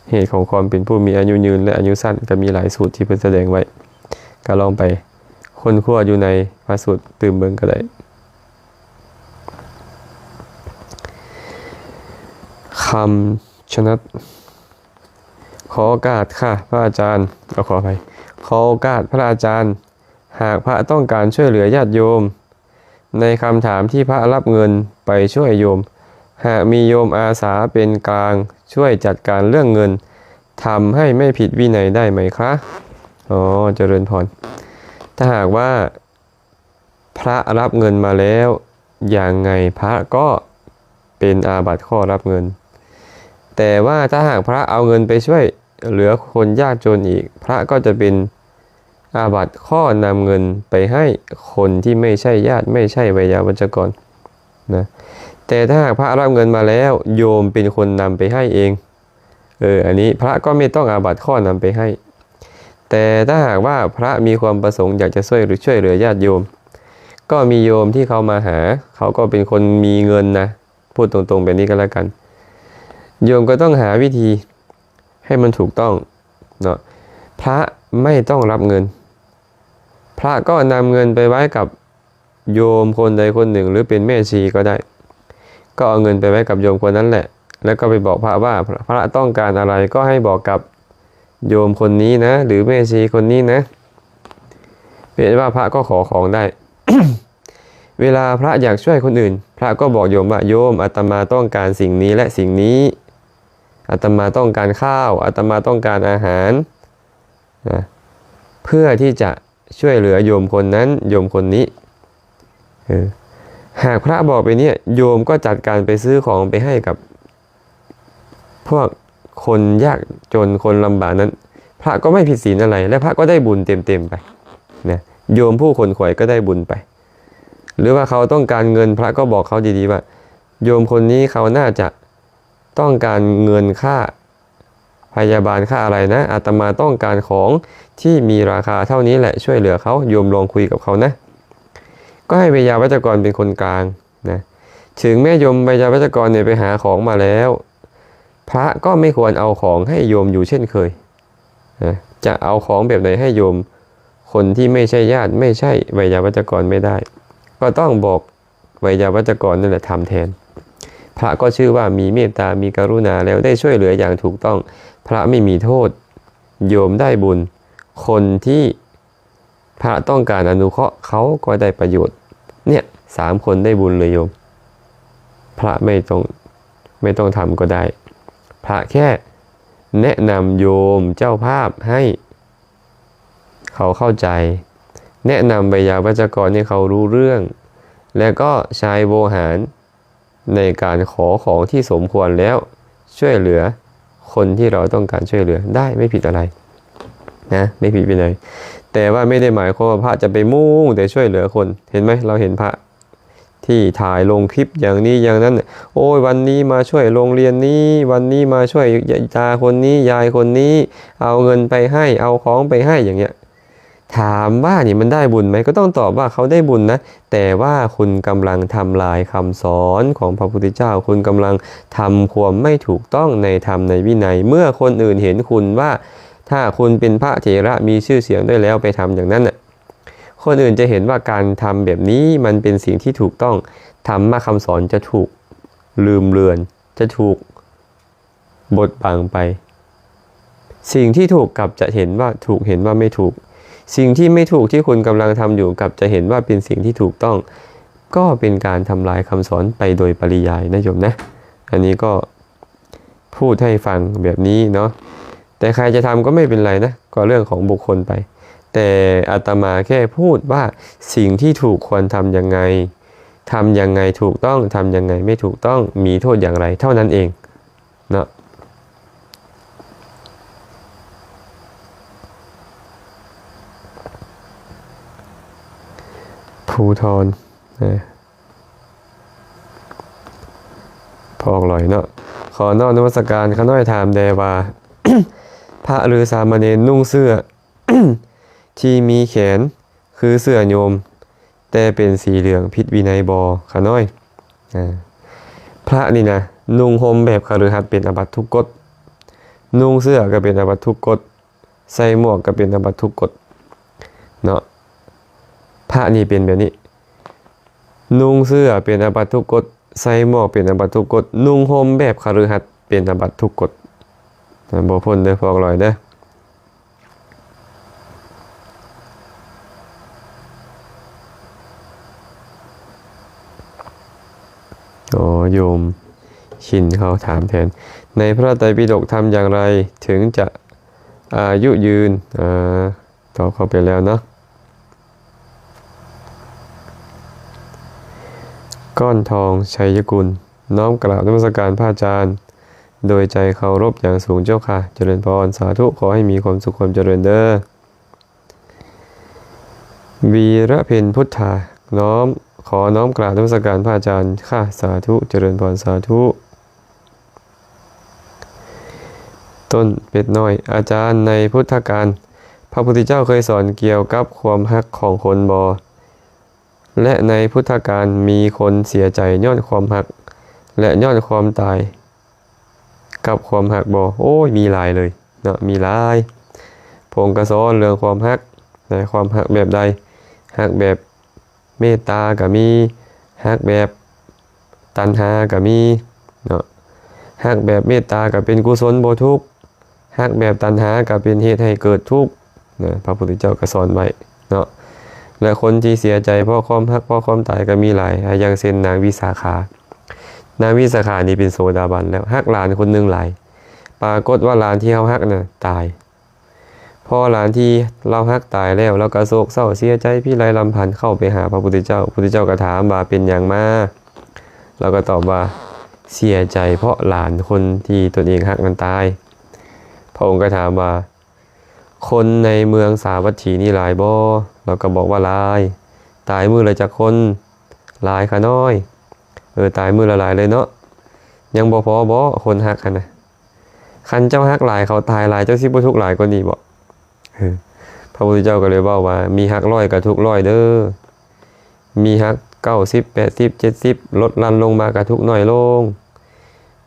ເຫດຂອງຄວາມເປັນຜູ້ມີອາຍຸຍືນ ແລະ ອາຍຸສັ້ນ, ກໍມີຫຼາຍສູດທີ່ເພິ່ນສະແດງໄວ້, ກໍລອງໄປຄົ້ນຄວ້າຢູ່ໃນພະສູດຕື່ມເບິ່ງກໍໄດ້. ຄຳ ຊະນັດ ຂໍໂອກາດຄ່ະພະອາຈານ, ເອົາ ຂໍອະໄພ, ຂໍໂອກາດພະອາຈານ, ຫາກພະຕ້ອງການຊ່ວຍເຫຼືອຍາດໂຍມ ໃນຄຳຖາມທີ່ພະຮັບເງິນໄປຊ່ວຍໂຍມ, ຫາກມີໂຍມອາສາເປັນກາງຊ່ວຍຈັດການເລື່ອງເງິນ, ທຳໃຫ້ໄມ່ຜິດວິໄນໄດ້ໄໝຄະ? ອໍ ຈະເລີນພອນ. ຖ້າຫາກວ່າ ພະຮັບເງິນມາແລ້ວ ຍັງໄງພະກໍເປັນອາບັດຂໍ້ຮັບເງິນ, ແຕ່ວ່າຖ້າຫາກພະເອົາເງິນໄປຊ່ວຍເຫຼືອຄົນຍາກຈົນອີກ, ພະກໍຈະເປັນອາບັດຂໍ້ນຳເງິນໄປໃຫ້ຄົນທີ່ໄມ່ໃຊ່ຍາດ ໄມ່ໃຊ່ໄວຍາວັດຈະກອນນະ. ແຕ່ຖ້າຫາກພະຮັບເງິນມາແລ້ວ ໂຍມເປັນຄົນນຳໄປໃຫ້ເອງ, ເອີ ອັນນີ້ພະກໍໄມ່ຕ້ອງອາບັດຂໍ້ນຳໄປໃຫ້. ແຕ່ຖ້າຫາກວ່າພະມີຄວາມປະສົງຢາກຈະຊ່ວຍ ຫຼື ຊ່ວຍເຫຼືອຍາດໂຍມ, ກໍມີໂຍມທີ່ເຂົາມາຫາ, ເຂົາກໍເປັນຄົນມີເງິນນະ, ພູດຕົງໆແບບນີ້ກໍແລ້ວກັນ, ໂຍມກໍຕ້ອງຫາວິທີ ให้มันถูกต้องเนาะ พระไม่ต้องรับเงิน พระก็นำเงินไปไว้กับโยมคนใดคนหนึ่ง หรือเป็นแม่ชีก็ได้ ก็เอาเงินไปไว้กับโยมคนนั้นแหละ แล้วก็ไปบอกพระว่า พระต้องการอะไรก็ให้บอกกับโยมคนนี้นะ หรือแม่ชีคนนี้นะ เป็นว่าพระก็ขอของได้ เวลาพระอยากช่วยคนอื่น พระก็บอกโยมว่า โยม อาตมาต้องการสิ่งนี้และสิ่งนี้ อาตมาต้องการข้าว อาตมาต้องการอาหารนะ เพื่อที่จะช่วยเหลือโยมคนนั้น โยมคนนี้ เออ หากพระบอกไปเนี่ย โยมก็จัดการไปซื้อของไปให้กับ พวกคนยากจนคนลำบากนั้น พระก็ไม่ผิดศีลอะไร และพระก็ได้บุญเต็มๆไปนะ โยมผู้ขนขวายก็ได้บุญไป หรือว่าเขาต้องการเงิน พระก็บอกเขาดีๆว่า โยมคนนี้เขาน่าจะต้องการเงินค่าพยาบาลค่าอะไรนะ อาตมาต้องการของที่มีราคาเท่านี้แหละ ช่วยเหลือเขา โยมลองคุยกับเขานะ ก็ให้ไวยาวัจกรเป็นคนกลาง นะ ถึงแม่โยมไวยาวัจกรเนี่ยไปหาของมาแล้ว พระก็ไม่ควรเอาของให้โยมอยู่เช่นเคยนะ จะเอาของแบบไหนให้โยม คนที่ไม่ใช่ญาติ ไม่ใช่ไวยาวัจกรไม่ได้ ก็ต้องบอกไวยาวัจกรนั่นแหละทำแทน พระก็ชื่อว่ามีเมตตา มีกรุณาแล้วได้ช่วยเหลืออย่างถูกต้อง พระไม่มีโทษ โยมได้บุญ คนที่ พระต้องการอนุเคราะห์ เขาก็ได้ประโยชน์ เนี่ย สามคนได้บุญเลยโยม พระไม่ต้อง ไม่ต้องทำก็ได้ พระแค่แนะนำโยมเจ้าภาพให้เขาเข้าใจ แนะนำไวยาวัจกรให้เขารู้เรื่อง และก็ใช้โวหาร ในการขอของที่สมควรแล้ว ช่วยเหลือคนที่เราต้องการช่วยเหลือได้ ไม่ผิดอะไรนะ ไม่ผิดวินัย แต่ว่าไม่ได้หมายความว่าพระจะไปมุ่งแต่ช่วยเหลือคน เห็นไหม เราเห็นพระที่ถ่ายลงคลิปอย่างนี้อย่างนั้น โอ้ย วันนี้มาช่วยโรงเรียนนี้ วันนี้มาช่วยตาคนนี้ ยายคนนี้ เอาเงินไปให้ เอาของไปให้ อย่างเงี้ย ถามว่านี่มันได้บุญไหม ก็ต้องตอบว่าเขาได้บุญนะ แต่ว่าคุณกำลังทำลายคำสอนของพระพุทธเจ้า คุณกำลังทำความไม่ถูกต้องในธรรมในวินัย เมื่อคนอื่นเห็นคุณว่า ถ้าคุณเป็นพระเถระมีชื่อเสียงด้วยแล้วไปทำอย่างนั้นน่ะ คนอื่นจะเห็นว่าการทำแบบนี้มันเป็นสิ่งที่ถูกต้อง ธรรมะคำสอนจะถูกลืมเลือน จะถูก บดบังไป สิ่งที่ถูกกลับจะเห็นว่าถูก เห็นว่าไม่ถูก สิ่งที่ไม่ถูกที่คุณกำลังทำอยู่กลับจะเห็นว่าเป็นสิ่งที่ถูกต้อง ก็เป็นการทำลายคำสอนไปโดยปริยายนะโยมนะ อันนี้ก็พูดให้ฟังแบบนี้เนาะ แต่ใครจะทำก็ไม่เป็นไรนะ ก็เรื่องของบุคคลไป แต่อาตมาแค่พูดว่าสิ่งที่ถูกควรทำยังไง ทำยังไงถูกต้อง ทำยังไงไม่ถูกต้อง มีโทษอย่างไร เท่านั้นเอง เนาะ ภูทร นะ พอกลอยเนาะ ขอน้อมนมัสการ ข้าน้อยถามแด่ว่า พระหรือสามเณรนุ่งเสื้อ ที่มีแขนคือเสื้อโยม แต่เป็นสีเหลืองผิดวินัยบ่ ข้าน้อย อ่า พระนี่นะ นุ่งห่มแบบคฤหัสถ์เป็นอาบัติทุกกฎ นุ่งเสื้อก็เป็นอาบัติทุกกฎ ใส่หมวกก็เป็นอาบัติทุกกฎ เนาะ พระนี่เป็นแบบนี้ นุ่งเสื้อเป็นอาบัติทุกกฎ ใส่หมวกเป็นอาบัติทุกกฎ นุ่งห่มแบบคฤหัสถ์เป็นอาบัติทุกกฎ บ่พ้นเด้อ พอกลอยเด้อ อ๋อ โยมชินเขาถามแทน ในพระไตรปิฎกทำอย่างไรถึงจะอายุยืน อ่า ตอบเข้าไปแล้วเนาะ ก้อนทอง ชัยกุล น้อมกราบนมัสการพระอาจารย์ โดยใจเคารพอย่างสูงเจ้าค่ะ เจริญพร สาธุ ขอให้มีความสุขความเจริญเด้อ วีระเพ็ญพุทธา น้อม ขอน้อมกราบนมัสการพระอาจารย์ค่ะ สาธุ เจริญพร สาธุ ต้นเป็ดน้อย อาจารย์ ในพุทธกาล พระพุทธเจ้าเคยสอนเกี่ยวกับความฮักของคนบ่ และในพุทธกาลมีคนเสียใจย้อนความฮัก และย้อนความตายกับความฮักบ่ โอ้ย มีหลายเลย ເນາະ ມີຫຼາຍ. ພະອົງກະສອນເລື່ອງຄວາມຮັກນະ, ຄວາມຮັກແບບໃດ? ຮັກແບບເມດຕາກະມີ, ຮັກແບບຕັນຫາກະມີເນາະ. ຮັກແບບເມດຕາກະເປັນກຸສົນບໍ່ທຸກ, ຮັກແບບຕັນຫາກະເປັນເຫດໃຫ້ເກີດທຸກນະ, ພະພຸດທະເຈົ້າກະສອນໄວ້ເນາະ. ແລະ ຄົນທີ່ເສຍໃຈເພາະຄວາມຮັກ ເພາະຄວາມຕາຍກະມີຫຼາຍ, ອາ ຢ່າງເຊັ່ນນາງວິສາຂາ. ນາງວິສາຂານີ້ເປັນໂສດາບັນແລ້ວ, ຮັກຫຼານຄົນໜຶ່ງຫຼາຍ, ປາກົດວ່າຫຼານທີ່ເຮົາຮັກນະຕາຍ. ພໍຫຼານທີ່ລາວຮັກຕາຍແລ້ວ, ລາວກໍໂສກເສົ້າເສຍໃຈພິໄລລຳພັນ, ເຂົ້າໄປຫາພະພຸດທະເຈົ້າ. ພະພຸດທະເຈົ້າກໍຖາມວ່າເປັນຫຍັງມາ? ລາວກໍຕອບວ່າເສຍໃຈເພາະຫຼານຄົນທີ່ຕົນເອງຮັກນັ້ນຕາຍ. ພະອົງກໍຖາມວ່າ ຄົນໃນເມືອງສາວັດຖີນີ້ຫຼາຍບໍ່? ລາວກໍບອກວ່າຫຼາຍ. ຕາຍມື້ລະຈັກຄົນ? ຫຼາຍຂະນ້ອຍ. ເອີ ຕາຍມື້ລະຫຼາຍເລີຍເນາະ. ຍັງບໍ່ພໍບໍ່ ຄົນຮັກຫັ້ນນະ? ຄັນເຈົ້າຮັກຫຼາຍ ເຂົາຕາຍຫຼາຍ ເຈົ້າຊິບໍ່ທຸກຫຼາຍກວ່ານີ້ບໍ່? ເອີ ພະພຸດທະເຈົ້າກໍເລີຍເວົ້າວ່າ ມີຮັກຮ້ອຍກໍທຸກຮ້ອຍເດີ, ມີຮັກເກົ້າສິບ ແປດສິບ ເຈັດສິບ ລົດຫຼັ່ນລົງມາກໍທຸກໜ້ອຍລົງ,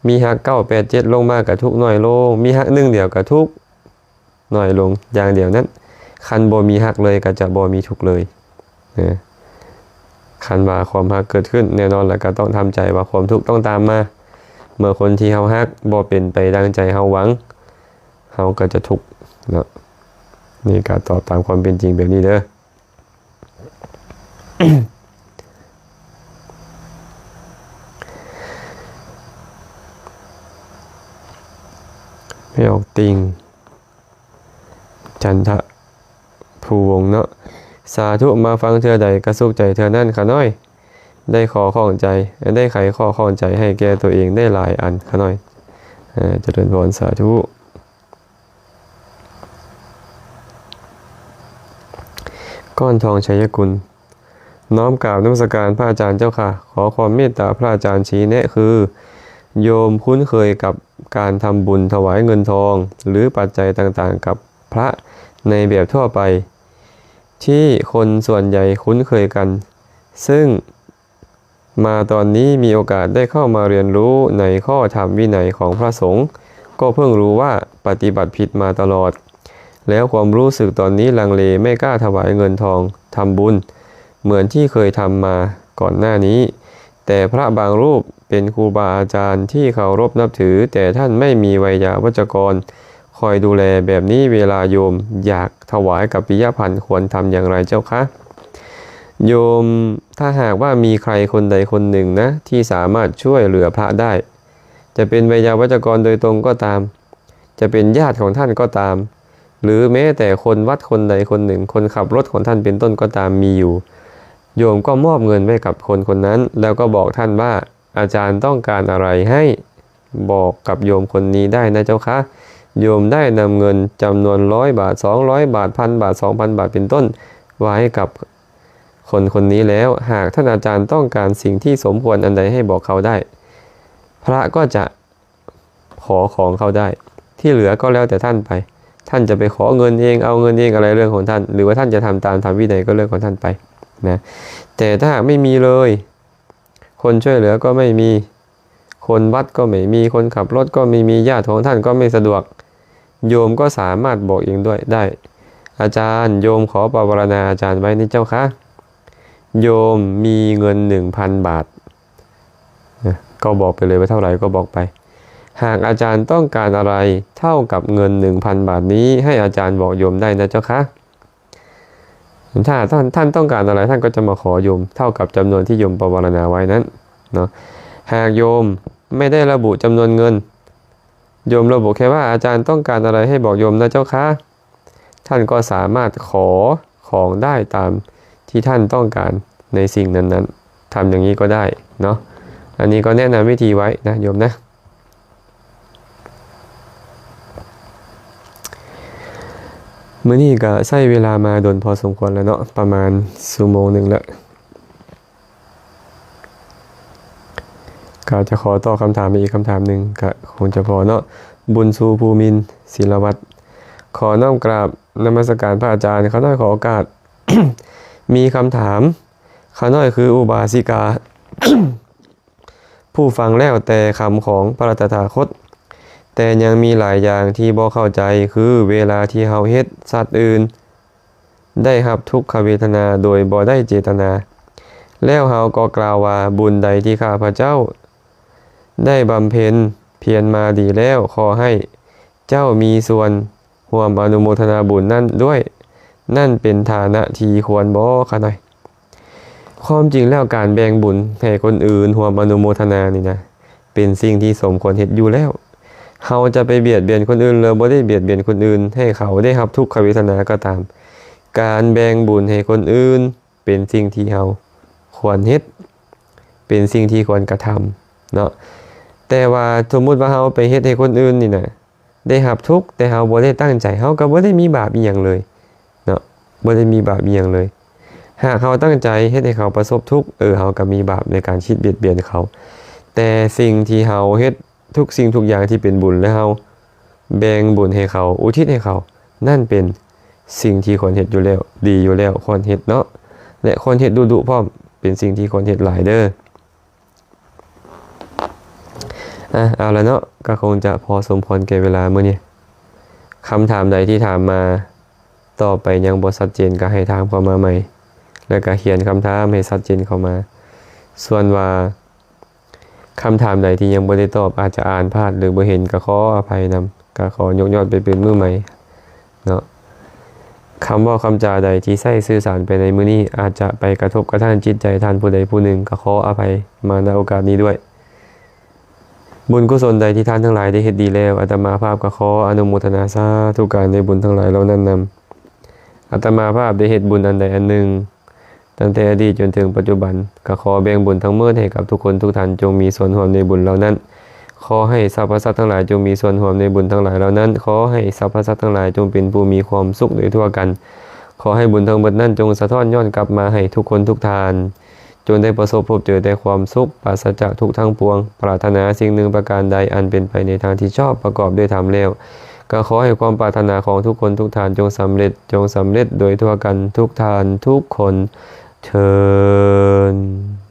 ມີຮັກເກົ້າ ແປດ ເຈັດ ລົງມາກໍທຸກໜ້ອຍລົງ, ມີຮັກໜຶ່ງດຽວກໍທຸກ ໜ້ອຍລົງຢ່າງດຽວນັ້ນ. ຄັນບໍ່ມີຮັກເລີຍກໍຈະບໍ່ມີທຸກເລີຍ. ເອີ ຄັນວ່າຄວາມຮັກເກີດຂຶ້ນ, ແນ່ນອນລະກໍຕ້ອງທຳໃຈວ່າຄວາມທຸກຕ້ອງຕາມມາ. ເມື່ອຄົນທີ່ເຮົາຮັກບໍ່ເປັນໄປດັ່ງໃຈເຮົາຫວັງ, ເຮົາກໍຈະທຸກເນາະ. ນີ້ກໍຕອບຕາມຄວາມເປັນຈິງແບບນີ້ເດີ. ແມ່ອອກຕິ່ງ ຈັນທະພູວົງເນາະ. ສາທຸ, ມາຟັງເທື່ອໃດກະສຸກໃຈເທື່ອນັ້ນ. ຂ້ານ້ອຍໄດ້ຂໍ້ຂ້ອງໃຈ, ໄດ້ໄຂຂໍ້ຂ້ອງໃຈໃຫ້ແກ່ຕົວເອງໄດ້ຫຼາຍອັນ. ຂ້ານ້ອຍ ເອີ ຈະເລີນພອນ, ສາທຸ. ກ້ອນທອງ ໄຊຍະກຸນ. ນ້ອມກາບນະມັດສະການພະອາຈານເຈົ້າຄ່ະ. ຂໍຄວາມເມດຕາພະອາຈານຊີ້ແນະ ຄື ໂຍມຄຸ້ນເຄີຍກັບການທຳບຸນຖວາຍເງິນທອງ ຫຼື ປັດໄຈຕ່າງໆກັບພະໃນແບບທົ່ວໄປ ທີ່ຄົນສ່ວນໃຫຍ່ຄຸ້ນເຄີຍກັນ, ເຊິ່ງ ມາຕອນນີ້ມີໂອກາດໄດ້ເຂົ້າມາຮຽນຮູ້ໃນຂໍ້ທຳວິໄນຂອງພະສົງ, ກໍເພິ່ງຮູ້ວ່າປະຕິບັດຜິດມາຕະຫຼອດ, ແລ້ວຄວາມຮູ້ສຶກຕອນນີ້ລັງເລ, ໄມ່ກ້າຖວາຍເງິນທອງທຳບຸນເໝືອນທີ່ເຄີຍທຳມາກ່ອນໜ້ານີ້. ແຕ່ພະບາງຮູບເປັນຄູບາອາຈານທີ່ເຄົາລົບນັບຖື, ແຕ່ທ່ານໄມ່ມີໄວຍາວັດຈະກອນ ຄອຍດູແລແບບນີ້ ເວລາໂຍມຢາກຖວາຍກັບປິຍະພັນ ຄວນທຳຢ່າງໃດເຈົ້າຄະ? ໂຍມ, ຖ້າຫາກວ່າມີໃຄຄົນໃດຄົນໜຶ່ງນະ ທີ່ສາມາດຊ່ວຍເຫຼືອພະໄດ້, ຈະເປັນໄວຍາວັດຈະກອນໂດຍຕົງກໍຕາມ, ຈະເປັນຍາດຂອງທ່ານກໍຕາມ, ຫຼື ແມ້ແຕ່ຄົນວັດຄົນໃດຄົນໜຶ່ງ, ຄົນຂັບລົດຂອງທ່ານເປັນຕົ້ນກໍຕາມ ມີຢູ່, ໂຍມກໍມອບເງິນໄວ້ກັບຄົນຄົນນັ້ນ, ແລ້ວກໍບອກທ່ານວ່າ ອາຈານຕ້ອງການອະໄລໃຫ້ບອກກັບໂຍມຄົນນີ້ໄດ້ນະເຈົ້າຄະ. ໂຍມໄດ້ນຳເງິນຈຳນວນຮ້ອຍບາດ, ສອງຮ້ອຍບາດ, ພັນບາດ, ສອງພັນບາດ ເປັນຕົ້ນ ໄວ້ໃຫ້ກັບຄົນຄົນນີ້ແລ້ວ. ຫາກທ່ານອາຈານຕ້ອງການສິ່ງທີ່ສົມຄວນອັນໃດໃຫ້ບອກເຂົາໄດ້, ພະກໍຈະ ຂໍຂອງເຂົາໄດ້. ທີ່ເຫຼືອກໍແລ້ວແຕ່ທ່ານໄປ. ທ່ານຈະໄປຂໍເງິນເອງ, ເອົາເງິນເອງ, ອະໄລເລື່ອງຂອງທ່ານ, ຫຼືວ່າທ່ານຈະທຳຕານທຳວິໄນກໍເລື່ອງຂອງທ່ານໄປນະ. ແຕ່ຖ້າຫາກໄມ່ມີເລີຍ, ຄົນຊ່ວຍເຫຼືອກໍໄມ່ມີ, ຄົນວັດກໍໄມ່ມີ, ຄົນຂັບລົດກໍໄມ່ມີ, ຍາດຂອງທ່ານກໍໄມ່ສະດວກ, ໂຍມກໍສາມາດບອກເອງດ້ວຍໄດ້. ອາຈານ, ໂຍມຂໍປະວາລະນາອາຈານໄວ້ນີ້ເຈົ້າຄະ. ໂຍມມີເງິນໜຶ່ງພັນບາດ. ນະ, ກໍບອກໄປເລີຍວ່າເທົ່າໃດກໍບອກໄປ. ຫາກອາຈານຕ້ອງການອະໄລເທົ່າກັບເງິນໜຶ່ງພັນບາດນີ້, ໃຫ້ອາຈານບອກໂຍມໄດ້ນະເຈົ້າຄະ. ຖ້າທ່ານ, ທ່ານຕ້ອງການອະໄລ, ທ່ານກໍຈະມາຂໍໂຍມເທົ່າກັບຈຳນວນທີ່ໂຍມປະວາລະນາໄວ້ນັ້ນເນາະ. ຫາກໂຍມໄມ່ໄດ້ລະບຸຈຳນວນເງິນ, ໂຍມລະບຸແຄ່ວ່າ ອາຈານຕ້ອງການອະໄລໃຫ້ບອກໂຍມນະເຈົ້າຄະ. ທ່ານກໍສາມາດຂໍຂອງໄດ້ຕາມທີ່ທ່ານຕ້ອງການໃນສິ່ງນັ້ນໆ. ທຳຢ່າງນີ້ກໍໄດ້ເນາະ. ອັນນີ້ກໍແນະນຳວິທີໄວ້ນະໂຍມນະ. ມື້ນີ້ກໍໃຊ້ເວລາມາດົນພໍສົມຄວນແລ້ວເນາະ, ປະມານຊົ່ວໂມງໜຶ່ງແລ້ວ. ກໍຈະຂໍຕອບຄຳຖາມອີກຄຳຖາມໜຶ່ງ ກໍຄົງຈະພໍເນາະ. ບຸນຊູ ພູມິນ ສິລະວັດ, ຂໍນ້ອມກາບນະມັດສະການພະອາຈານ, ຂ້ານ້ອຍຂໍໂອກາດ ມີຄຳຖາມ. ຂ້ານ້ອຍຄືອຸບາສິກາ ຜູ້ຟັງແລ້ວແຕ່ຄຳຂອງພະຕະຖາຄົດ, ແຕ່ຍັງມີຫຼາຍຢ່າງທີ່ບໍ່ເຂົ້າໃຈ ຄືເວລາທີ່ເຮົາເຮັດສັດອື່ນໄດ້ຮັບທຸກຂະເວທະນາໂດຍບໍ່ໄດ້ເຈຕະນາ ແລ້ວເຮົາກໍກ່າວວ່າ ບຸນໃດທີ່ຂ້າພະເຈົ້າໄດ້ບຳເພັນພຽນມາດີແລ້ວ ຂໍໃຫ້ເຈົ້າມີສ່ວນຮ່ວມອະນຸໂມທະນາບຸນນັ້ນດ້ວຍ ນັ້ນເປັນຖານະທີ່ຄວນບໍ່? ຂ້ານ້ອຍ ຄວາມຈິງແລ້ວການແບ່ງບຸນໃຫ້ຄົນອື່ນຮ່ວມອະນຸໂມທະນານີ້ນະ ເປັນສິ່ງທີ່ສົມຄວນເຮັດຢູ່ແລ້ວ. ເຮົາຈະໄປບຽດບຽນຄົນອື່ນ ຫຼື ບໍ່ໄດ້ບຽດບຽນຄົນອື່ນ ໃຫ້ເຂົາໄດ້ຮັບທຸກຂະເວທະນາກໍຕາມ, ການແບ່ງບຸນໃຫ້ຄົນອື່ນເປັນສິ່ງທີ່ເຮົາຄວນເຮັດ, ເປັນສິ່ງທີ່ຄວນກະທຳເນາະ. ແຕ່ວ່າສົມມຸດວ່າເຮົາໄປເຮັດໃຫ້ຄົນອື່ນນີ້ນະ ໄດ້ຮັບທຸກ ແຕ່ເຮົາບໍ່ໄດ້ຕັ້ງໃຈ ເຮົາກໍບໍ່ໄດ້ມີບາບອີ່ຫຍັງເລີຍເນາະ, ບໍ່ໄດ້ມີບາບອີ່ຫຍັງເລີຍ. ຫາກເຮົາຕັ້ງໃຈເຮັດໃຫ້ເຂົາປະສົບທຸກ ເອີ ເຮົາກໍມີບາບໃນການຄິດບຽດບຽນເຂົາ. ແຕ່ສິ່ງທີ່ເຮົາເຮັດ ທຸກສິ່ງທຸກຢ່າງທີ່ເປັນບຸນ ແລະ ເຮົາແບ່ງບຸນໃຫ້ເຂົາ ອຸທິດໃຫ້ເຂົາ ນັ້ນເປັນສິ່ງທີ່ຄວນເຮັດຢູ່ແລ້ວ, ດີຢູ່ແລ້ວ, ຄວນເຮັດເນາະ ແລະ ຄວນເຮັດດຸໆພ້ອມ, ເປັນສິ່ງທີ່ຄວນເຮັດຫຼາຍເດີ້. ອະ ເອົາລະເນາະ, ກໍຄົງຈະພໍສົມຄວນແກ່ເວລາມື້ນີ້. ຄຳຖາມໃດທີ່ຖາມມາ ຕອບໄປຍັງບໍ່ຊັດເຈນ ກໍໃຫ້ຖາມເຂົ້າມາໃໝ່ ແລະ ກໍຂຽນຄຳຖາມໃຫ້ຊັດເຈນເຂົ້າມາ. ສ່ວນວ່າຄຳຖາມໃດທີ່ຍັງບໍ່ໄດ້ຕອບ ອາດຈະອ່ານພາດ ຫຼື ບໍ່ເຫັນ ກໍຂໍອະໄພນຳ, ກໍຂໍຍົກຍອດໄປເປັນມື້ໃໝ່ເນາະ. ຄຳເວົ້າຄຳຈາໃດທີ່ໃຊ້ສື່ສານໄປໃນມື້ນີ້ ອາດຈະໄປກະທົບກະທານຈິດໃຈທ່ານຜູ້ໃດຜູ້ໜຶ່ງ ກໍຂໍອະໄພມາ ນະ ໂອກາດນີ້ດ້ວຍ. ບຸນກຸສົນໃດທີ່ທ່ານທັງຫຼາຍໄດ້ເຮັດດີແລ້ວ ອາດຕະມາພາບກໍຂໍອະນຸໂມທະນາສາທຸການໃນບຸນທັງຫຼາຍເຫຼົ່ານັ້ນນຳ. ອາດຕະມາພາບໄດ້ເຮັດບຸນອັນໃດອັນໜຶ່ງ ຕັ້ງແຕ່ອະດີດຈົນເຖິງປັດຈຸບັນ ກໍຂໍແບ່ງບຸນທັງໝົດໃຫ້ກັບທຸກຄົນທຸກທ່ານ ຈົ່ງມີສ່ວນຮ່ວມໃນບຸນເຫຼົ່ານັ້ນ. ຂໍໃຫ້ສັບພະສັດທັງຫຼາຍຈົ່ງມີສ່ວນຮ່ວມໃນບຸນທັງຫຼາຍເຫຼົ່ານັ້ນ. ຂໍໃຫ້ສັບພະສັດທັງຫຼາຍຈົ່ງເປັນຜູ້ມີຄວາມສຸກໂດຍທົ່ວກັນ. ຂໍໃຫ້ບຸນທັງໝົດນັ້ນຈົ່ງສະທ້ອນຍ້ອນກັບມາໃຫ້ທຸກຄົນທຸກທ່ານ ຈົ່ງໄດ້ປະສົບພົບເຈີແຕ່ຄວາມສຸກ ປາສະຈາກທຸກທັງປວງ. ປາດຖະໜາສິ່ງໜຶ່ງປະການໃດອັນເປັນໄປໃນທາງທີ່ຊອບ ປະກອບດ້ວຍທຳແລ້ວ ກໍຂໍໃຫ້ຄວາມປາດຖະໜາຂອງທຸກຄົນທຸກທ່ານຈົ່ງສຳເລັດ, ຈົ່ງສຳເລັດໂດຍທົ່ວກັນທຸກທ່ານທຸກຄົນເທີ້ນ.